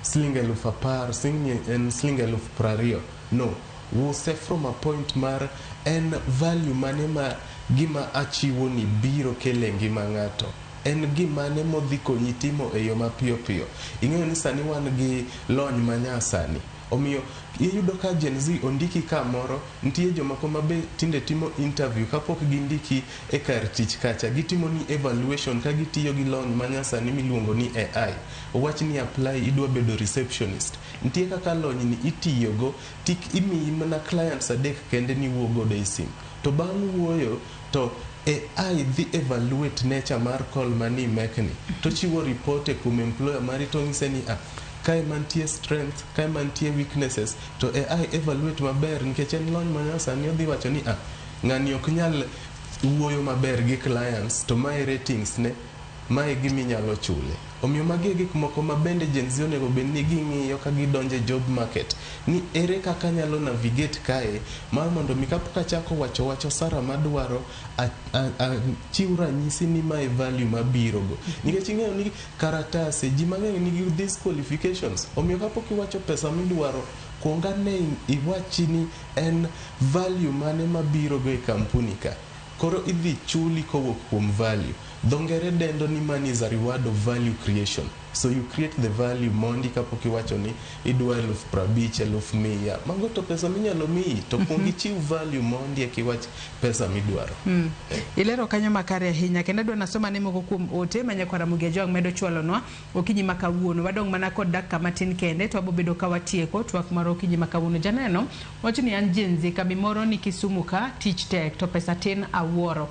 siling 10,000, simni en siling 20,000. No, use from a point mar en value mane ma gima achiwo ni biro kelo e ngima ng'ato. En gimane modhi konyi timo e yo mapiyo piyo. Ing'eyo ni sani wan gi lony manyasani. Omiyo iyudo ka Gen Z ondiki kamoro, nitie jomoko ma be tinde timo interview kapok gindiki e kar tich kacha. Gitimo ni evaluation ka gitiyo gi lony manyasani miluongo ni AI. Owach ni apply idwa bedo receptionist. Nitie kaka lony ni itiyogo, tik imiyi mana clients 3 kende ni wuo godo e sim. To bang' wuoyo to AI dhi evaluate nature mar call mani mekni. To chiwo report e kuom employer mari to ng'ise ni kae mantie strength, kae mantie weaknesses, to AI evaluate maber nikech en lony manyasani odhi wacho ni ng'ani ok nyal wuoyo maber gi clients, to mae ratings ne, mae giminyalo chule. Omiyo magi e gik moko ma bende Gen Z onego bed ni ging'iyo ka gidonjo e job market, ni ere kaka anyalo navigate kae mar mondo mi kapok achako wacho sara madwaro, achiw ranyisi ni mae value mabiro go. Nikech ing'eyo ni karatase ji mang'eny nigi these qualifications, omiyo kapok iwacho pesa midwaro, kuong ane iwachi ni en value mane mabiro go e kampuni ka. Koro idhi chuli kowuok kuom value. Dho ngere dendo ni money is a reward of value creation. So you create the value mondi kapok iwacho ni idwa 50,000, 100,000. Mago to pesa minyalo miyi, to kuong ichiw value mondi eka iwach pesa midwaro. Ilero kanyo makare ahinya, kendo adwa nasoma ne moko kuom ote ma nyakwar Ramogi Ajwang' medo chwalonwa okinyi ma kawuono. Wadong' mana kod dakika matin kende to wabobedo ka watieko twak mar okinyi ma kawuono. Janeno wacho ni an Gen Z, kambi moro ni Kisumu ka, tich tek to pesa tin awuoro.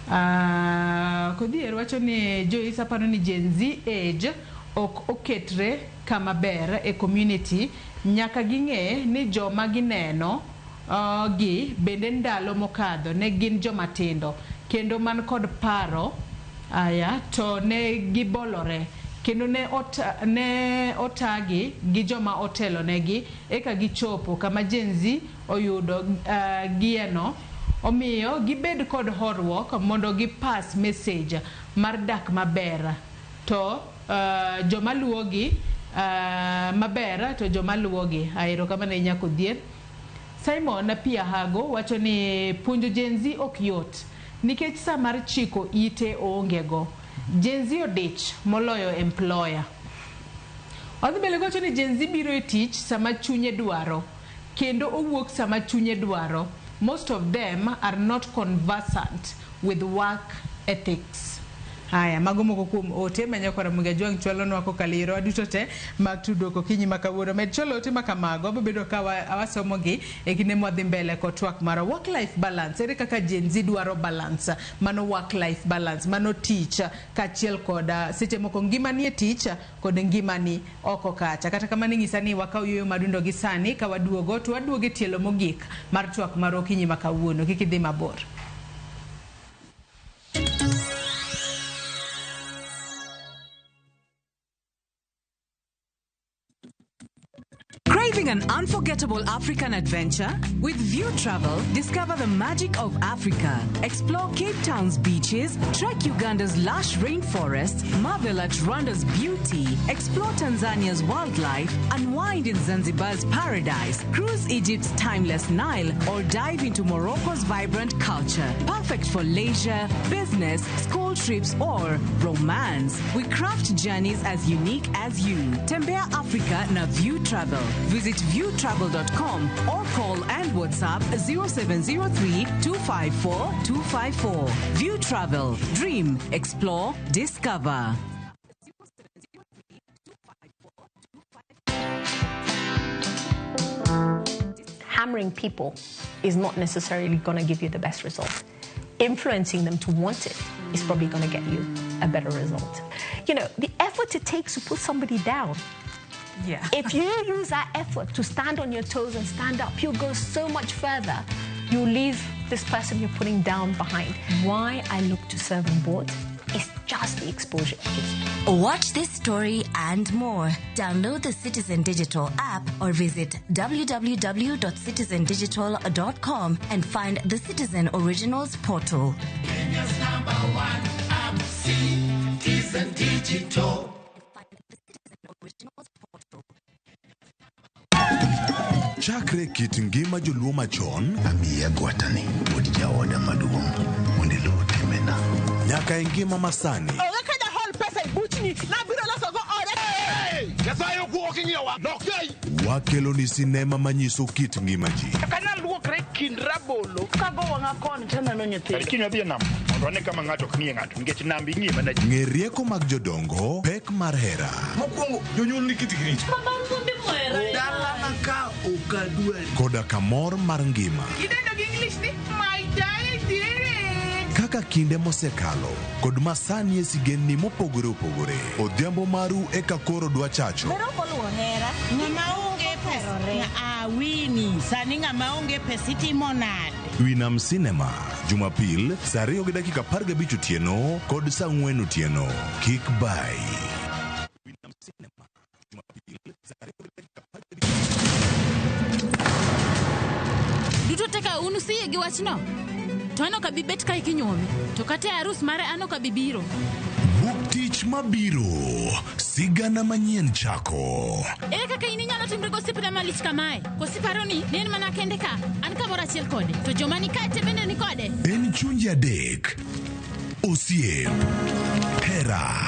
Kodhier wacho ni Joyce aparo ni Gen Z age ok oketre kama ber e community, nyaka ging'e ni joma gineno gi bende ndalo mokadho ne gin joma tindo kendo man kod paro aya to ne gibolore kendo ne otagi gi joma otelo negi eka gichopo kama Gen Z oyudo gieno. Omiyo gibed kod horuok mondo gipas message mar dak maber to joma luwogi maber to joma luwogi. Ahero kamano ahinya Kodhier. Simon Piahago wacho ni puonjo Gen Z ok yot nikech sa mar chiko ite oonge go. Gen Z odich moloyo employer. Odhi mbele gowacho ni Gen Z biro e tich sama chunye dwaro kendo owuok sama chunye dwaro. Most of them are not conversant with work ethics. Haya, mago moko kuom ote ma nyakwar Ramogi Ajwang' chwalonwa kokalo e yore duto te mag tudruok okinyi ma kawuono. Med chwalo ote ma kamago, wabobedo ka wasomogi e kinde mwadhi mbele kod twak mar work life balance. Ere kaka Gen Z dwaro balance? Mano work life balance, mano tich kaachiel kod seche moko ngimani e tich kod ngimani oko kacha. Kata kamano inyisa ni wakaw yueyo madundo gi sani ka waduogo to waduogo e tielo mogik mar twak mar okinyi ma kawuono. Kik idhi mabor. an unforgettable African adventure? With View Travel, discover the magic of Africa. Explore Cape Town's beaches, trek Uganda's lush rainforests, marvel at Rwanda's beauty, explore Tanzania's wildlife, unwind in Zanzibar's paradise, cruise Egypt's timeless Nile, or dive into Morocco's vibrant culture. Perfect for leisure, business, school trips, or romance. We craft journeys as unique as you. Tembea Africa na View Travel. Visit viewtravel.com or call and WhatsApp 0703 254 254. View Travel. Dream, explore, discover. Hammering people is not necessarily going to give you the best result. Influencing them to want it is probably going to get you a better result. You know, the effort it takes to put somebody down. Yeah. If you use that effort to stand on your toes and stand up, you'll go so much further. You leave this person you're putting down behind. Why I look to serve on board is just the exposure it gives me. Watch this story and more. Download the Citizen Digital app or visit www.citizendigital.com and find the Citizen Originals portal. Kenya's number one app, Citizen Digital. Chakre kit ngima joluo machon amiya gwatani wuod jaoda maduong' mondo iluw timbena nyaka e ngima masani. Onge ka jahol pesa e buchni nabiro losogo ode. Nyasaye ok ing'iyowa lokei. Wakelo ni sinema manyiso kit ngima ji. Kana luokre kind rabolo kago wang'a koni taneno nyithindo. Kiny wadhi e nam mondo wane kama ng'ato ok ng'iye ng'ato nikech nam ing'iye mana ji. Ng'e rieko mag jodongo, pek mar hera. Mokwongo jonyuol ni kitgi richo. Dalana ka ok adwari. Koda kamor mar ngima. Idendo gi English ni my daddy. Kaka kinde mosekalo kod masani e sigendni mopogore opogore. Odhiambo maru eka koro dwa chacho. Bero koluwo hera. Ng'ama onge pesa. Awini, sani ng'ama onge pesa itimo nade? Winam Cinema, Jumapil, saa 2:15 otieno kod saa 4 otieno. Kik bai. Winam Cinema, Jumapil, saa 2:15. Duto teka unu siye gi wachno. To an ok abi bet ka ikinyuome, to kata e arus mare an ok abi biro. Wuok tich mabiro, sigana manyien chako. Ere kaka in inyalo timri gosiepna malich kamae? Koso iparo ni ne en mana kende ka, an kamoro achiel kode, to joma ni kae te bende ni kode? En chunje adek, osiep, hera,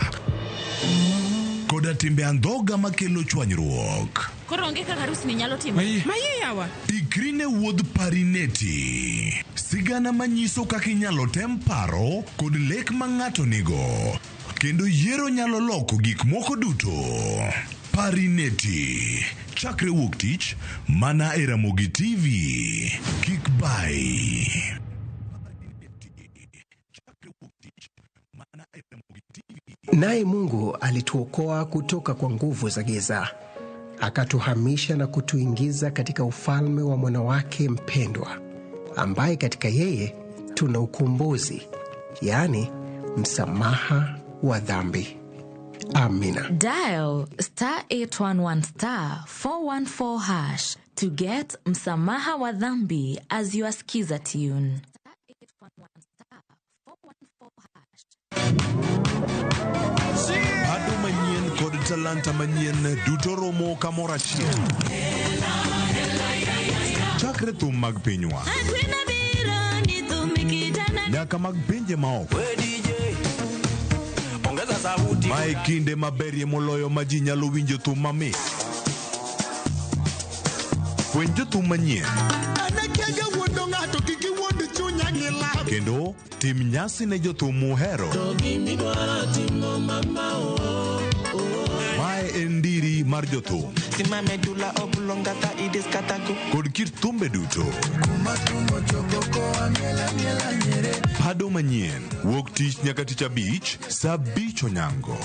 koda timbe andhoga makelo chwanyruok. Koro onge kaka arus ni nyalo timore. Maye yawa. Ikri ne wuodh Parineti. Sigana manyiso kaka inyalo tem paro kod lek ma ng'ato nigo. Kendo yiero nyalo loko gik moko duto. Parineti. Chakre wuok tich mana e Ramogi TV. Kik bai. Naye Mungu alituokoa kutoka kwa nguvu za giza, akatuhamisha na kutuingiza katika ufalme wa mwana wake mpendwa, ambaye katika yeye tuna ukombozi, yaani msamaha wa dhambi. Amina. Dial star 811 star 414 hash to get Msamaha wa Dhambi as your skiza tune. Pado manyien kod talanta manyien duto romo kamoro achiel. Chakre thum mag pinywa nyaka mag pinje maoko. Mae kinde maberie moloyo ma ji nyalo winjo thum mamit. Fweny jothum manyien kendo tim nyasi ne jothum muhero. Mae en ndiri mar jothum kod kit thumbe duto. Pado manyien wuok tich nyaka tich abich saa 5 onyango.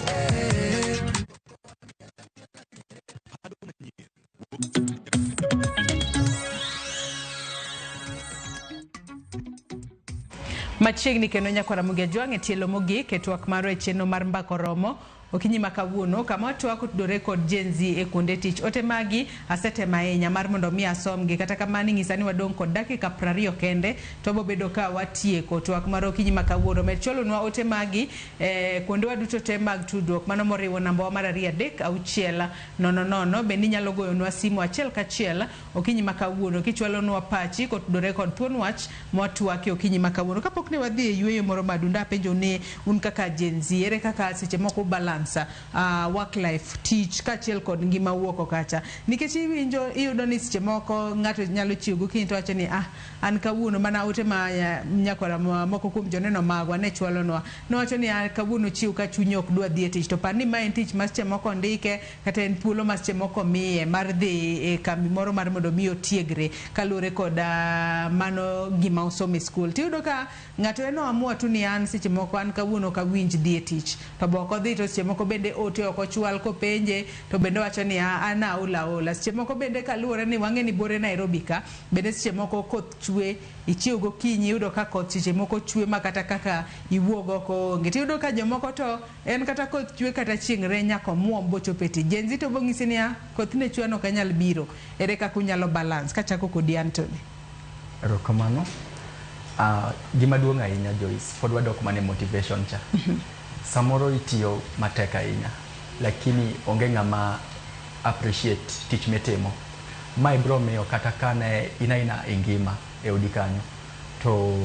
Machiegni kendo nyakwara Ramogi Ajwang' e tielo mogik e twak marwa e chenro mar Mbaka Oromo. Okinyi ma kawuono kama watwak otudore kod Gen Z e kuonde tich. Ote magi asetemo ahinya mar mondo mi asomgi, kata kamano ing'isa ni wadong' kod dakika 20 kende to wabobedo ka watieko twak mar okinyi ma kawuono. Med chwalonwa ote magi e kuondewa duto te mag tudruok, mano moriwo namba wa mar 2 3 6 0 0. Bende inyalo goyonwa simu achiel kachiel okinyi ma kawuono kichwalonwa pachi kotudore kod thuon wach mwatwakie okinyi ma kawuono. Kapok ne wadhi e yueyo moro madunda, apenjo ni un kaka Gen Z, ere kaka seche moko balance work life, tich kaachiel kod ngima wuok kacha? Nikech iwinjo, iyudo ni seche moko ng'ato nyalo chiew gokinyi to wacho ni an kawuono mana ote ma nyakwara moko kuom joneno magwa ne chwalonwa, nowacho ni kawuono chiew ka chunye ok dwa dhi e tich, to par ni ma en tich ma seche moko ondike kata en thuolo ma seche moko miye mar dhi e kambi moro mar mondo mi otiegre kaluwore kod mano gima osomo e skul. Tiyudo ka ng'ato en oamua tu ni an seche moko an kawuono ok awinj dhi e tich, to be ok odhi, to seche moko bende ote ok ochwal kopenje, to bende owacho ni an aol aola. Seche moko bende kaluwore ni wang'e ni bore Nairobi ka, bende seche moko koth chwe, ichiew gokinyi iyudo ka koth seche moko chwe ma kata kaka iwuog oko onge. Tiyudo ka jomoko to en kata koth chwe kata chieng' rieny nyaka omuom bochop e tich. Gen Z to bong'isi niya, koth ne chwe an ok anyal biro. Ere kaka unyalo balance? Kachako kodi Anthony. Erokamano. Gima duong' ahinya Joyce, pod wadok mana e motivation cha. Samoro itiyo matek ahinya, lakini onge ng'ama appreciate tich mitimo. Mae biro miyo kata ka ne in aina e ngima e odi kanyo, to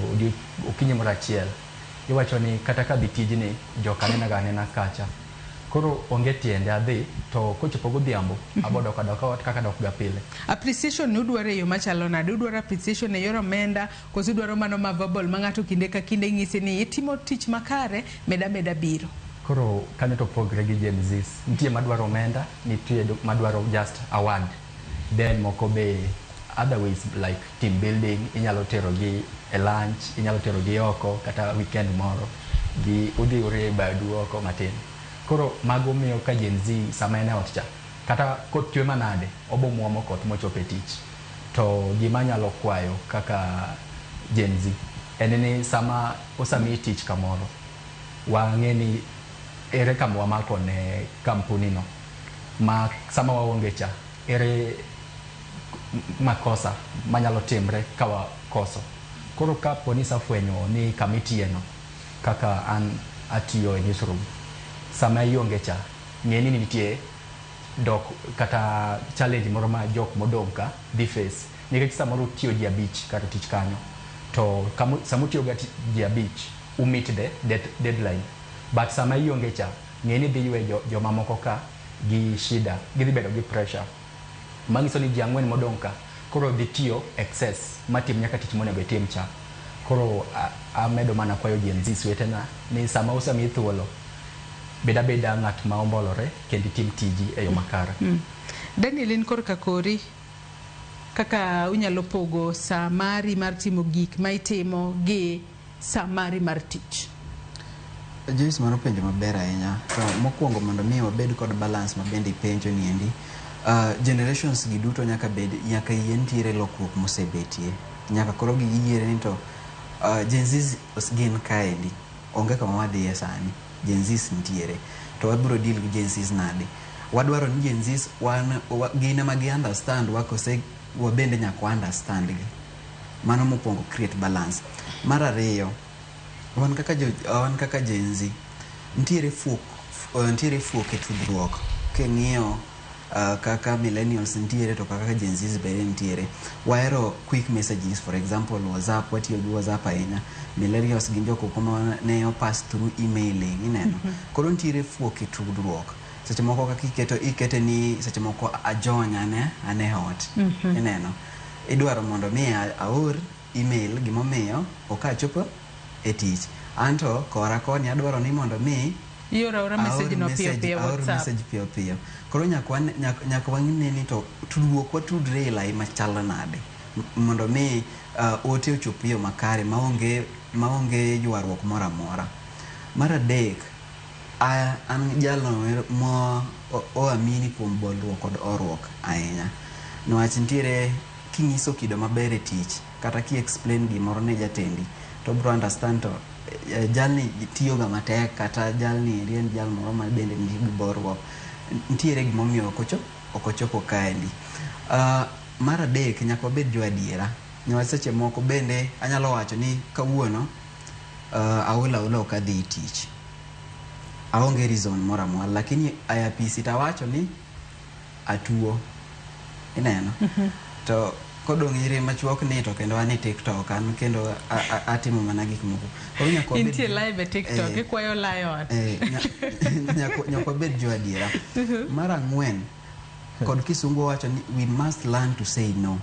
okinyi moro achiel iwacho ni kata ka dhi tijni joka nenaga anena kacha. Koro onge tiende adhi, to kochopo godhiambo abodok adoka ot kaka adok ga pile. Appreciation ni udwaro e yo machalo nade? Udwaro appreciation e yor omenda koso udwaro mano ma verbal ma ng'ato kinde ka kinde ng'isi ni itimo tich makare, meda meda biro? Koro kanyo to pogre gi Gen Zs. Nitie madwaro omenda, nitie madwaro just award. Then moko be other ways like team building, inyalo tero gi e lunch, inyalo tero gi oko kata weekend moro, gi udhi urie badu oko matin. Koro mago miyo ka Gen Z sama en e ot cha, kata koth chwe manade, obo muomo koth mochop e tich. To gima anyalo kwayo kaka Gen Z en ni sama osemiyi tich kamoro, wang'e ni ere kama wamako ne kampuni no, ma sama waonge cha, ere makosa manyalo timre ka wakoso. Koro kapo ni isafwenyo ni kama itiye no, kaka an atiyo e newsroom, sama ionge cha, ng'e ni nitie dok kata challenge moro ma jok modong' ka dhi face. Nikech samoro utiyo ji 5 kar tich kanyo, to sama utiyo ga ji 5, u meet the deadline. But sama ionge cha, ng'e ni dhi ywe jomamoko ka gi shida, gidhi bedo gi pressure. Manyiso ni ji 4 modong' ka koro dhi tiyo excess matim nyaka tich monego itim cha. Koro amedo mana kwayo Gen Z wetena ni sama osemiyi thuolo, bed abeda ng'at ma ombolore kendo itim tiji e yo makare. Daniel, in korka kori, kaka unyalo pogo saa mari mar timo gik ma itimo gi saa mari mar tich? Joyce, mano penjo maber ahinya. To mokwongo mondo mi wabed kod balance ma bende ipenjo ni endi, generations gi duto nyaka bed, nyaka yie nitiere lokruok mosebetie. Nyaka koro giyiere ni to Gen Zs gin kaendi, onge kama wadhiye sani. Gen Zs nitiere. To wabiro deal gi Gen Zs nade? Wadwaro ni Gen Zs gin ema gi understand wa kose wabende nyaka wa understand gi. Mano mokwongo, create balance. Mar ariyo, wan kaka Gen Z, nitiere fuok e tudruok. King'iyo kaka millennials nitiere to kaka Gen Zs bende nitiere. Wahero quick messages, for example WhatsApp, watiyo gi WhatsApp ahinya. Millennials gin jok moko ma ne pass through emailing, ineno. Koro nitiere fuok e tudruok. Seche moko kaka ikete ni seche moko ajony ane ot. Ineno. Idwaro mondo mi aor email gimomiyo ok achopo e tich. Anto kora koni adwaro ni mondo mi ioro aora message no piyo piyo WhatsApp. Message piyo piyo. Koro nyaka wang'e ni to tudruok watudre e lai machalo nade mondo mi ote ochop e yo makare maonge ywaruok moro amora. Mar adek, an jalno ma oamini kuom bolruok kod horuok ahinya. Niwach nitiere king'iso kido maber e tich kata ki explain gimoro ne jatendi to obiro understand to Jalni tiyoga matek, kata jalni eri en jal moro ma bende nigi boruok. Nitiere gimomiyo ok ochopo kaendi. Mar adek, nyaka wabed jo adiera. Niwach seche moko bende anyalo wacho ni kawuono aol aola, ok adhi tich. Aonge reason moro amora, lakini e apisi tawacho ni atuo. Ineno? To kodong' ire machuok ni to kendo an e TikTok, an kendo atimo mana gik moko. Koro nyaka wabed Intie live e TikTok, ikwayo lion. Nyaka wabed jo adiera. Mar ang'wen, kod kisungu wacho ni we must learn to say no.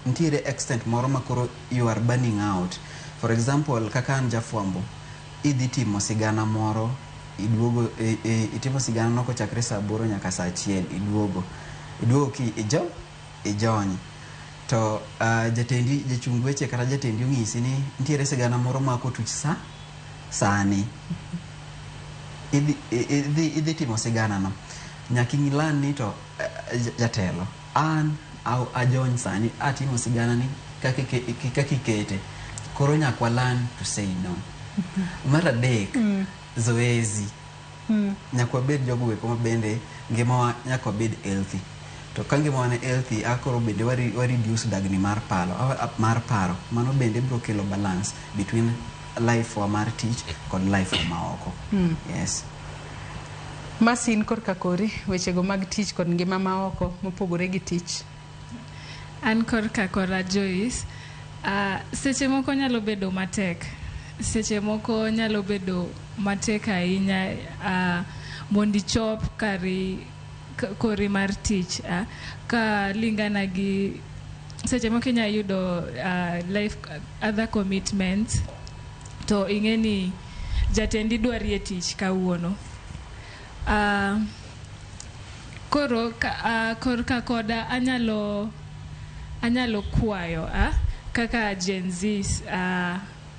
Nitiere extent moro ma koro you are burning out. For example, kaka an jafwambo, idhi timo sigana moro, iduogo, itimo sigana no kochakre saa 8 nyaka saa 1, iduogo ki ijo ijony to jatendi, jachung weche kata jatendi ong'isi ni nitiere sigana moro ma kotuch sa sani, idhi timo sigana no, nyaka ing'ilan ni to jatelo an ajony sani atimo sigana ni kaka ikete. Koro nyaka wa learn to say no. Mar adek, zoezi. Nyaka wabed jogo eko ma bende ngimawa nyaka wabed healthy. To ka ngimawa ni healthy, akoro bende wa reduce dagni mar paro. Mano bende biro kelo balance between life wa mar tich kod life wa maoko. Yes. Masin korka kori, wechego mag tich kod ngima maoko mopogore gi tich. An korka kora Joyce, seche moko nyalo bedo matek. Seche moko nyalo bedo matek ahinya mondo ichop kari kori mar tich, ka lingana gi seche moko inyalo yudo life other commitments, to ing'e ni jatendi dwari e tich kawuono. Koro korka koda anyalo kwayo kaka Gen Z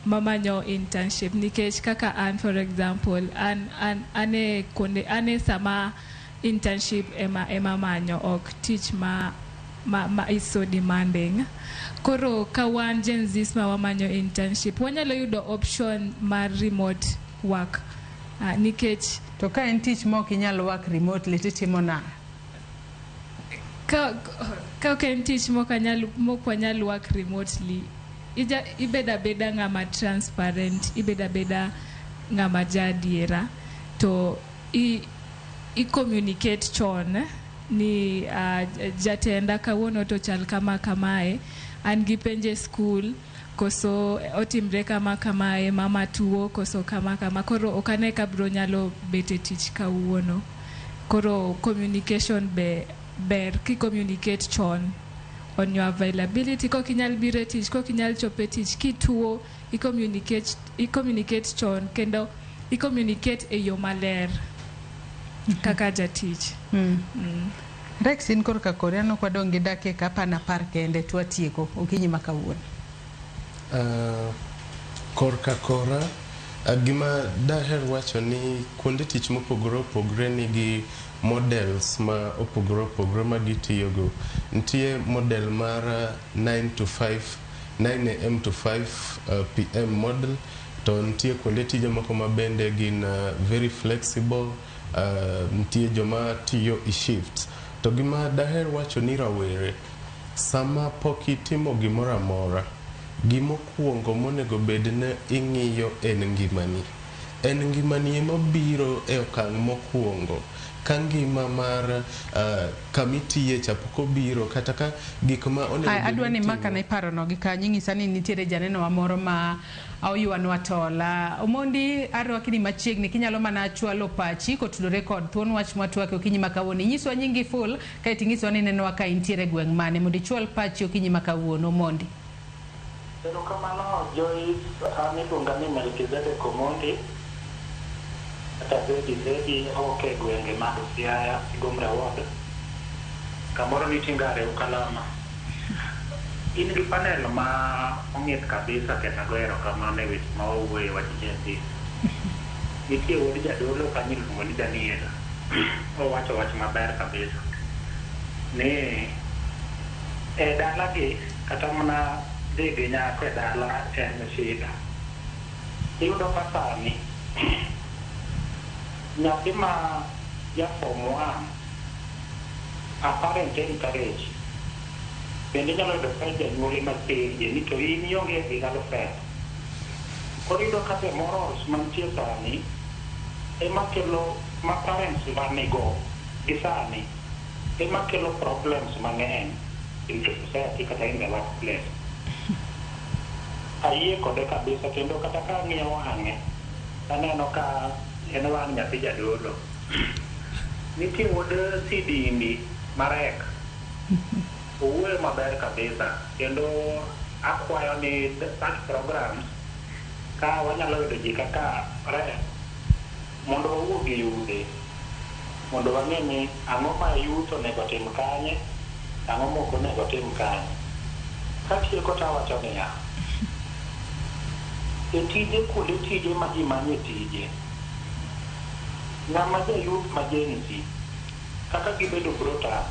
mamanyo internship, nikech kaka an, for example, an ane kuonde ane sama internship ema manyo, ok tich ma is so demanding. Koro ka wan Gen Z ma wamanyo internship, wanyalo yudo option mar remote work, nikech to ka en tich mok inyal work remotely titimo nang'o? Ka ok en tich mok wanyal work remotely, ibeda beda ng'ama transparent, ibeda beda ng'ama jaadiera, to i communicate chon ni jatenda kawuono to chal kama kamae, an gi penje school, koso otimre kama kamae, mama tuo, koso kama kama, koro ok ane ka bro nyalo bet e tich kawuono. Koro communication be ber ki communicate chon on your availability. Kok inyal biro e tich, kok inyal chopo e tich, kituo, i communicate chon, kendo i communicate e yo maler kaka jatich. Rex, in korka kori, aneno ka wadong' gi dakika 10 kende to watieko okinyi ma kawuono. Korka kora, gima daher wacho ni kuonde tich mopogore opogore nigi models ma opogore opogore ma gitiyogo. Nitie model mar 9 to 5, 9 am to 5 pm model, to nitie kuonde tije moko ma bende gin very flexible. Nitie joma tiyo e shifts. To gima daher wacho ni rawere, sama pok itimo gimoro amora, gimokwongo monego bed ni ing'iyo en ngimani. En ngimani ema biro e okang' mokwongo. Ka ngima mar kamitiye cha pok obiro, kata ka gik ma onego bed Adwa ni ni maka ne paro no gi kanyo, inyisa ni nitiere janeno wa moro ma oywanwa tola. Omondi, arwaki ni machiegni, kinyalo mana chwalo pachi kotudore kod thuon wach mwatwake okinyi ma kawuono. Inyiswa nyingi full, kaeto inyiswa ni inenowa ka intiere gweng' mane, mondo ichwal pachi okinyi ma kawuono. Omondi. Erokamano Joyce, an iluonga ni Melkizedek Omondi, kata Zedi awuok e gwenge mag Siaya, Sigomra Ward, kamoro nitie Ngare Ukalama. In gi panel ma ong'ith kabisa kendo agoyo erokamano e weche ma wawuoye wach Gen Z. Nitie wuod jadolo kanyo iluongo ni Daniel, owacho wach maber kabisa ni e dalagi kata mana dhi gi nyako e dala en shida. Iyudo ka sani nyathi ma ja form 1 a parent encourage bende inyalo yudo ka janyuol ema penje ni to in ionge gi girlfriend. Koro iyudo ka the morals mantie sani ema kelo ma parents manigo gi sani ema kelo problems mang'eny in the society kata in the workplace. Ayie kode kabisa kendo kata ka ang'iyo wang'e aneno ka en wang' nyathi jadolo. Nitie wuod Sidindi Marek. Owuoyo maber kabisa kendo akwayo ni such programs ka wanyalo yudo ji kaka Rek mondo wawuo gi yudhe mondo wang'e ni ang'o ma youth onego tim kanye, ang'o mok onego tim kanye. Katieko tawacho niya, e tije kuonde tije ma ji manye tije, ng'ama ja youth ma Gen Z kaka gibedo brought up,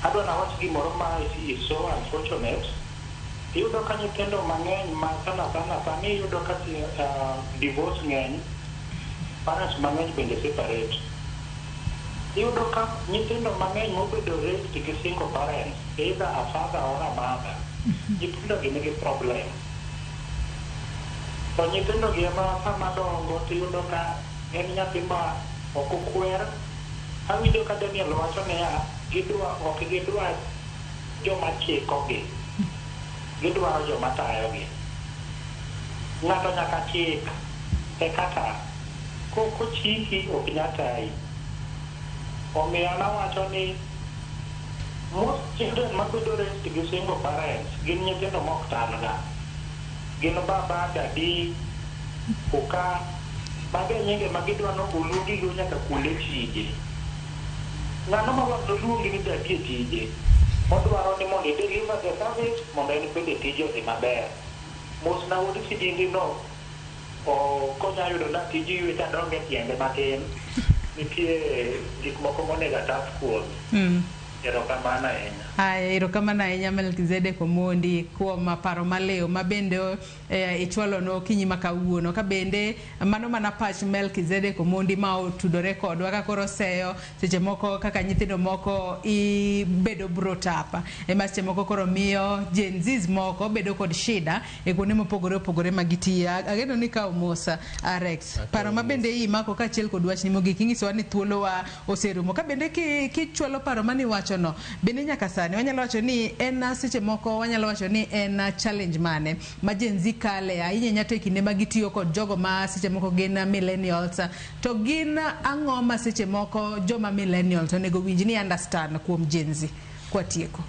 adwa nawach gimoro ma is so unfortunate. Iyudo ka nyithindo mang'eny ma sana sana sani iyudo ka divorce ng'eny, parents mang'eny bende separate. Iyudo ka nyithindo mang'eny mobedo raised gi single parents, either a father or a mother, nyithindo gi nigi problem. To nyithindo gi ema sama dongo tiyudo ka en nyathi ma ok okwer. Awinjo ka Daniel wacho niya, gidwa ok gidwa joma chikogi, gidwaro joma tayogi. Ng'ato nyaka chik eka ta. Kok ochiki ok nyal tayi. Omiyo an awacho ni most children mabedo raised gi single parents gin nyithindo mok tan ga. Gin baba, daddy, kuka, mago e nyinge ma gidwa ni oluongigo nyaka kuonde tije. Ng'ano ma doluongi ni daddy e tije? Odwaro ni mondo i deliver the service mondo en bende tije odhi maber. Mosna wuod Sidindi no konya yudo na tij ywech adong e tiende matin. Nitie gik moko monego atap kuome. Erokamano ahinya. Aya, erokamano ahinya Melkizedek Omondi kuom paro maliw ma bende ichwalo okinyi ma kawuono. Ka bende mano mana pach Melkizedek Omondi ma otudore kodwa ka koro seyo seche moko kaka nyithindo moko ibedo brought up ema seche moko koro miyo Gen Zs moko bedo kod shida e kuonde mopogore opogore ma gitiye. Ageno ni kawo mos Rex. Paro ma bende imako kaachiel kod wachni mogik inyisowa ni thuolowa oserumo. Ka bende kichwalo paro maniwacho no, bende nyaka sani wanyalo wacho ni en seche moko wanyalo wacho ni en challenge mane ma Gen Z kale ahinya ahinya to e kinde ma gitiyo kod jogo ma seche moko gin millennials to gin ang'o ma seche moko joma millennials onego winj ni understand kuom Gen Z kwatieko.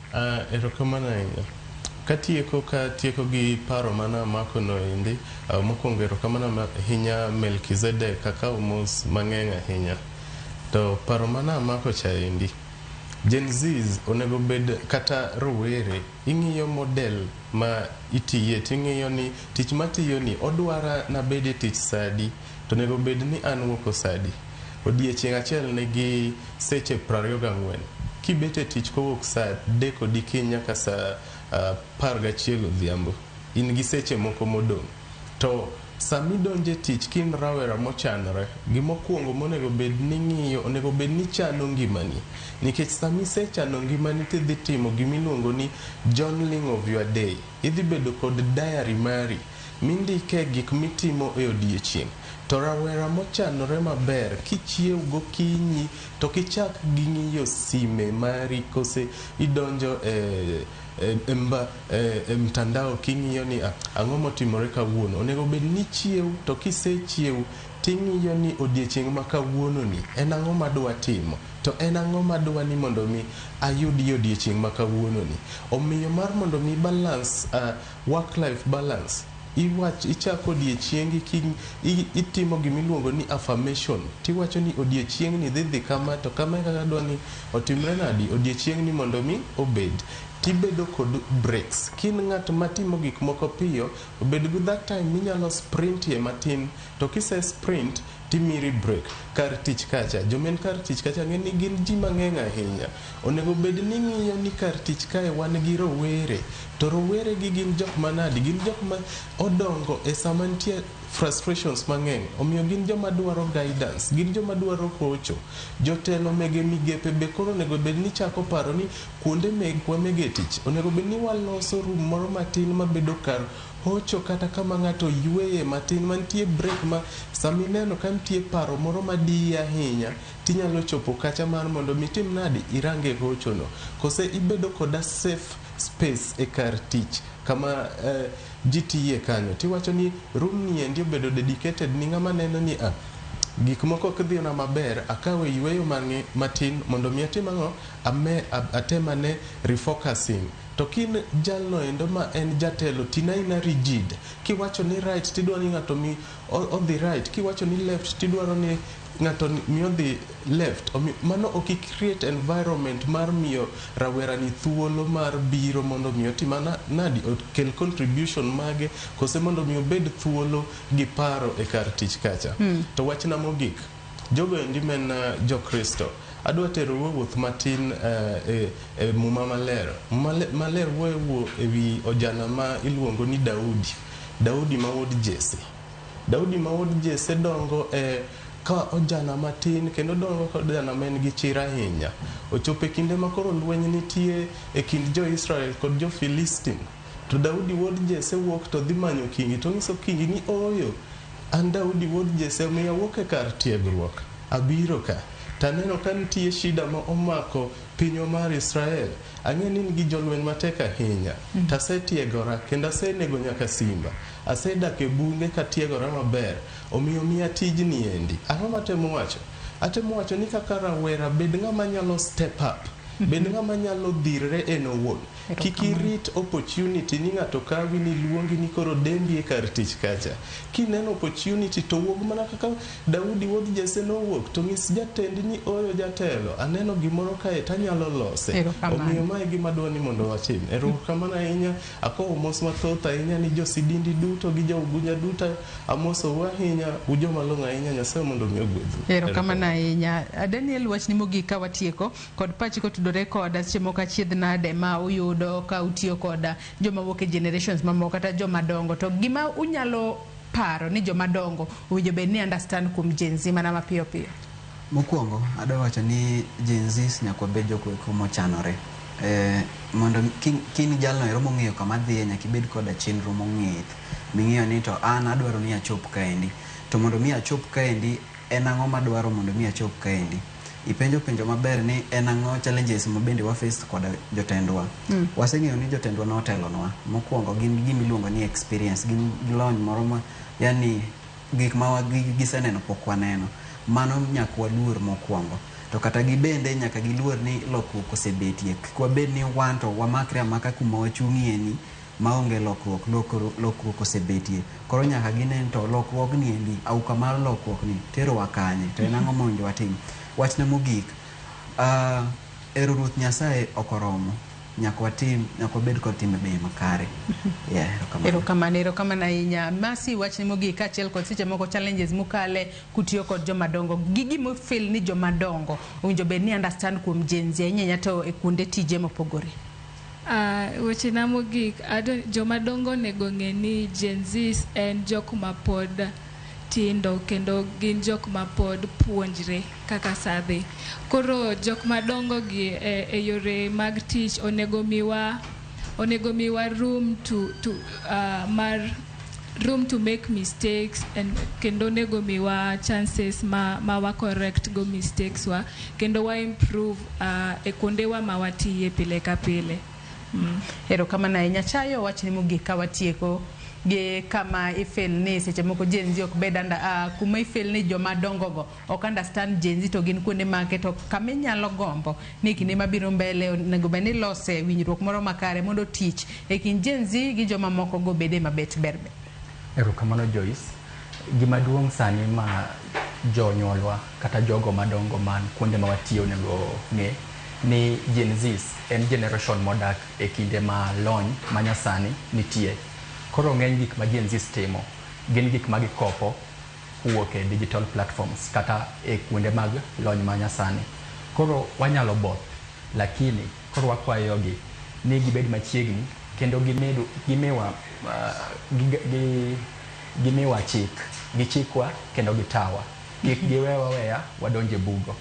Erokamano ahinya. Katieko katieko gi paro mana amako no endi, mokwongo erokamano ahinya Melkizedek akawo mos mang'eny ahinya. To paro mana amako cha endi, Gen Zs onego bed kata rowere ing'iyo model ma itiye ting'iyo ni tich matiyo ni odwara nabed e tich sadi to onego bed ni an wuok sadi. Odiechieng' achiel nigi seche 24. Kibet e tich kowuok saa 3 odikinyi nyaka saa 11 odhiambo, in gi seche moko modong'. To samidonjo e tich ka in rawera mochanore, gimokwongo monego bed ni ing'iyo, onego bed ni ichano ngimani. Nikech samisechano ngimani tidhi timo gimiluongo ni journaling of your day. Idhi bedo kod diary mari mindike gik mitimo e odiechieng'. To rawera mochanore maber kichiew gokinyi to kichak gi ng'iyo sime mari kose idonjo e mtandao king'iyo ni ang'o motimore kawuono. Onego bed ni ichiew to kisechiew ting'iyo ni odiechieng' ma kawuono ni en ang'o madwa timo to en ang'o madwa ni mondo mi ayudi e odiechieng' ma kawuono ni. Omiyo mar mondo mi balance work life balance iwach ichako odiechiengi itimo gimiluongo ni affirmation tiwacho ni odiechieng'ni dhi dhi kama to kama e kaka adwa ni otimre nadi odiechieng'ni mondo mi obed. Tibedo kod breaks. Kin ng'at matimo gik moko piyo, obed gi that time minyalo sprintie matin, to kise sprint timiri break. Kar tich kacha, jomen kar tich kacha ng'e ni gin ji mang'eny ahinya. Onego bed ni ng'iyo ni kar tich kae wan gi rowere, to rowere gi gin jok manadi, gin jok ma odongo e sama nitie frustrations mang'eny. Omiyo gin joma dwaro guidance, gin joma dwaro hocho. Jotelo mege migepe be koro onego bed ni chako paro ni kuonde megwa mege tich onego bed ni waloso room moro matin mabedo kar hocho, kata kama ng'ato yueye matin, mantie break ma samineno ka nitie paro moro madiyi ahinya, tinyalo chopo kacha mar mondo mitim nadi, irange hochono. Kose ibedo koda safe space e kar tich kama ji tiye kanyo, tiwacho ni room ni endi obedo dedicated ni ng'ama neno ni gik moko ok dhina maber, akawe yueyo matin mondo mi atim ang'o, atem ane refocusing. To kin jalno endo ma en jatelo, tina ina rigid, kiwacho ni right tidwaro ni ng'ato mi odhi right, kiwacho ni left tidwaro ni ng'ato mi odhi left. Mano ok create environment mar miyo rawera ni thuolo mar biro mondo mi otim nadi, okel contribution mage, kose mondo mi obed thuolo gi paro e kar tich kacha. To wachna mogik, jogo endi men jokristo, adwa terou e wuoth matin e Muma Maler. Muma Maler wuoyo e wi ojana ma iluongo ni Daudi, Daudi ma wuod Jesse. Daudi ma wuod Jesse dongo e ka ojana matin, kendo dongo ka ojana ma en gi chir ahinya. Ochopo e kinde ma koro lweny nitie e kind jo-Israel kod jo-Filistin, to Daudi wuod Jesse wuok to dhi manyo kingi, to onyiso kingi ni ooyo, an Daudi wuod Jesse, omiyo awuok e kar tiegruok, abiro ka taneno ka nitie shida ma omako pinywa mar Israel. Ang'e ni in gi jolweny matek ahinya, tasetiegora kendo asenego nyaka simba, asedak e bunge katiegora maber, omiyo miya tijni endi. Ang'o matemo wacho? Atemo wacho ni kaka rawera, bed ng'ama nyalo step up, bed ng'ama nyalo dhirre en owuon. Kik irit opportunity ni ng'ato kawi ni luongi ni koro dembi e kar tich kacha. Kineno opportunity to wuog mana kaka Daudi wuod Jesse nowuok, to nyis jatendi ni oyo jatelo, aneno gimoro kae tanyalo lose. Omiyo mae gima adwa ni mondo watim. Erokamano ahinya, akowo mos mathoth ahinya ni jo-Sidindi duto gi jo-Ugunja duto, amosou ahinya, ujoma long'o ahinya, Nyasaye mondo mi ogwedhu. Erokamano ahinya. Daniel, wachni mogik ka watieko kod pachi kotudore koda seche moko achiedh nade ma uyudo ka utiyo koda joma wuok e generations mamoko kata joma dongo, to gima unyalo paro ni joma dongo owinjo bed ni understand kuom Gen Z mana mapiyo piyo? Mokwongo adwa wacho ni Gen Z nyaka wabed jok mochanore. Mondo kin jalno ero mong'eyo kama dhiye, nyaka ibed koda chenro mong'ith ming'eyo ni to an adwaro ni achop kaendi, to mondo mi achop kaendi en ang'o madwaro mondo mi achop kaendi. Ipenjo penjo maber ni en ang'o challenges ma bende wa face koda jotendwa. Waseng'eyo ni jotendwa notelonwa. Mokwongo gin gima iluongo ni experience, gin lony moro ma yani gik ma giseneno pok waneno. Mano nyaka waluor mokwongo. To kata gibende nyaka giluor ni lokruok osebetie. Kik wabed ni wan to wamakre amaka kuma wachung'ie ni maonge lokruok, lokruok osebetie. Koro nyaka ginen to lokruogni endi, auka mar lokruokni terowa kanye, to en ang'o mowinjo watim. Wachna mogik, ero Ruoth Nyasaye ok oromo, nyaka watim, nyaka wabed kod timbe be makare. Yeah, erokamano. Erokamano, erokamano ahinya. Masi, wachni mogik kaachiel kod seche moko challenges mukale kutiyo kod joma dongo. Gi gima feel ni joma dongo owinjo bed ni understand kuom Gen Z ahinya ahinya to e kuonde tije mopogore. Wechena mogik, joma dongo onego ng'e ni Gen Z en jok ma pod tindo kendo gin jok ma pod puonjre kaka sa dhi. Koro jok madongo gi e yore mag tich onego miwa room to mar room to make mistakes and kendo onego miwa chances ma wa correct go mistakes wa kendo wa improve e kuondewa ma watiye pile ka pile. Erokamano ahinya. Chayo, wachni mogik ka watieko gi kama ifeel ni seche moko Gen Z ok bed under, kuma ifeel ni joma dongo go ok understand Gen Z to gin kuonde make, to kama inyalo gombo ni kinde mabiro mbele onego bed ni lose winjruok moro makare mondo tich e kind Gen Z gi joma moko go bede mabet ber ber. Erokamano Joyce. Gima duong' sani ma jonyuolwa kata jogo madongo man kuonde ma watiyo onego ng'e ni Gen Zs en generation modak e kinde ma lony manyasani nitie. Koro ng'eny gik ma Gen Zs timo gin gik ma gikopo kowuok e digital platforms kata e kuonde mag lony manyasani. Koro wanyalo both, lakini koro wakwayogi ni gibed machiegni kendo gimedo gimiwa gimiwa chik, gichikwa kendo gitawa. Kik giwewa weya wadonje bugo.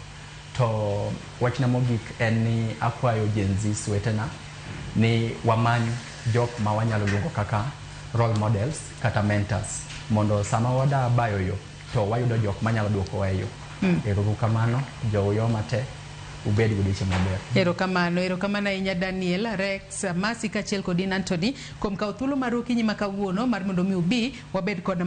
To wachna mogik en ni akwayo Gen Zs wetena ni wamany jok ma wanyalo luongo kaka role models kata mentors mondo sama wada bayo yo to wayudo jok manyalo duokowa e yo. Ero kamano jo Uyoma te, ubed gi odiochieng' maber. Erokamano, erokamano ahinya Daniel, Rex, Masi kaachiel kod in Anthony kuom kawo thuolo mar okinyi ma kawuono mar mondo mi ubi wabed kod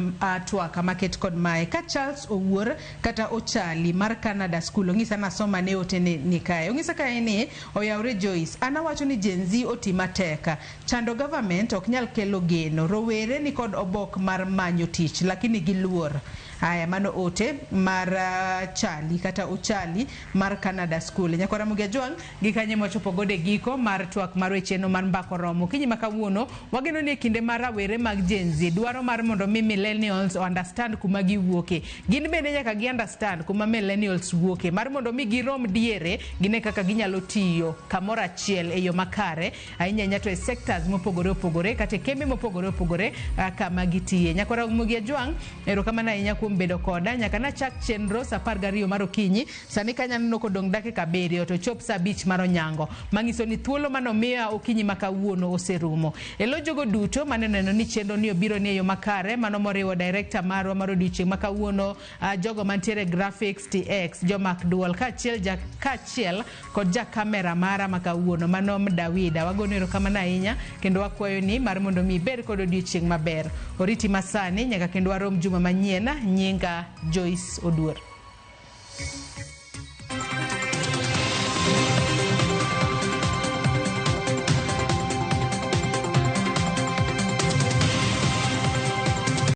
twak maket kod mae. Ka Charles Owuor kata Ochali mar Canada School ong'isa nasoma ne ote ne ni kae. Ong'isa kae ni oyawre Joyce, an awacho ni Gen Z oti matek. Chando government ok nyal kelo geno. Rowere ni kod obok mar manyo tich lakini giluor. Aya, mano ote mar Chali kata Ochali mar Canada School. Nyakwara Ramogi Ajwang' gi kanye mwachopo godo e giko mar twak mar wecheno mar mbako romo. Okinyi ma kawuono wageno ni e kinde mar rawere mag Gen Z dwaro mar mondo mi millennials understand kuma giwuoke. Gin bende nyaka gi understand kuma millennials wuoke mar mondo mi girom diere gine kaka ginyalo tiyo kamoro achiel e yo makare ahinya ahinya to e sectors mopogore opogore kata e kembe mopogore opogore kama gitiye. Nyakwara Ramogi Ajwang' erokamano ahinya kuom bedo koda nyaka nachak chenro sa 12 mar okinyi. Sani kanya neno kodong' dakika 7 to chop sa 5 mar onyango manyiso ni thuolo manomiya okinyi ma kawuono oserumo. E lo jogo duto mane oneno ni chenro ni obiro ni e yo makare, mano moriwo director marwa mar odiochieng' ma kawuono, jogo mantiere graphics TX, jomak duol kaachiel kod ja kamera mara ma kawuono mano Dawida. Wagono erokamano ahinya kendo wakwayo ni mar mondo mi ibed kod odiochieng' maber. Oriti masani nyaka kendo warom juma manyien. Nyinga Joyce Oduor.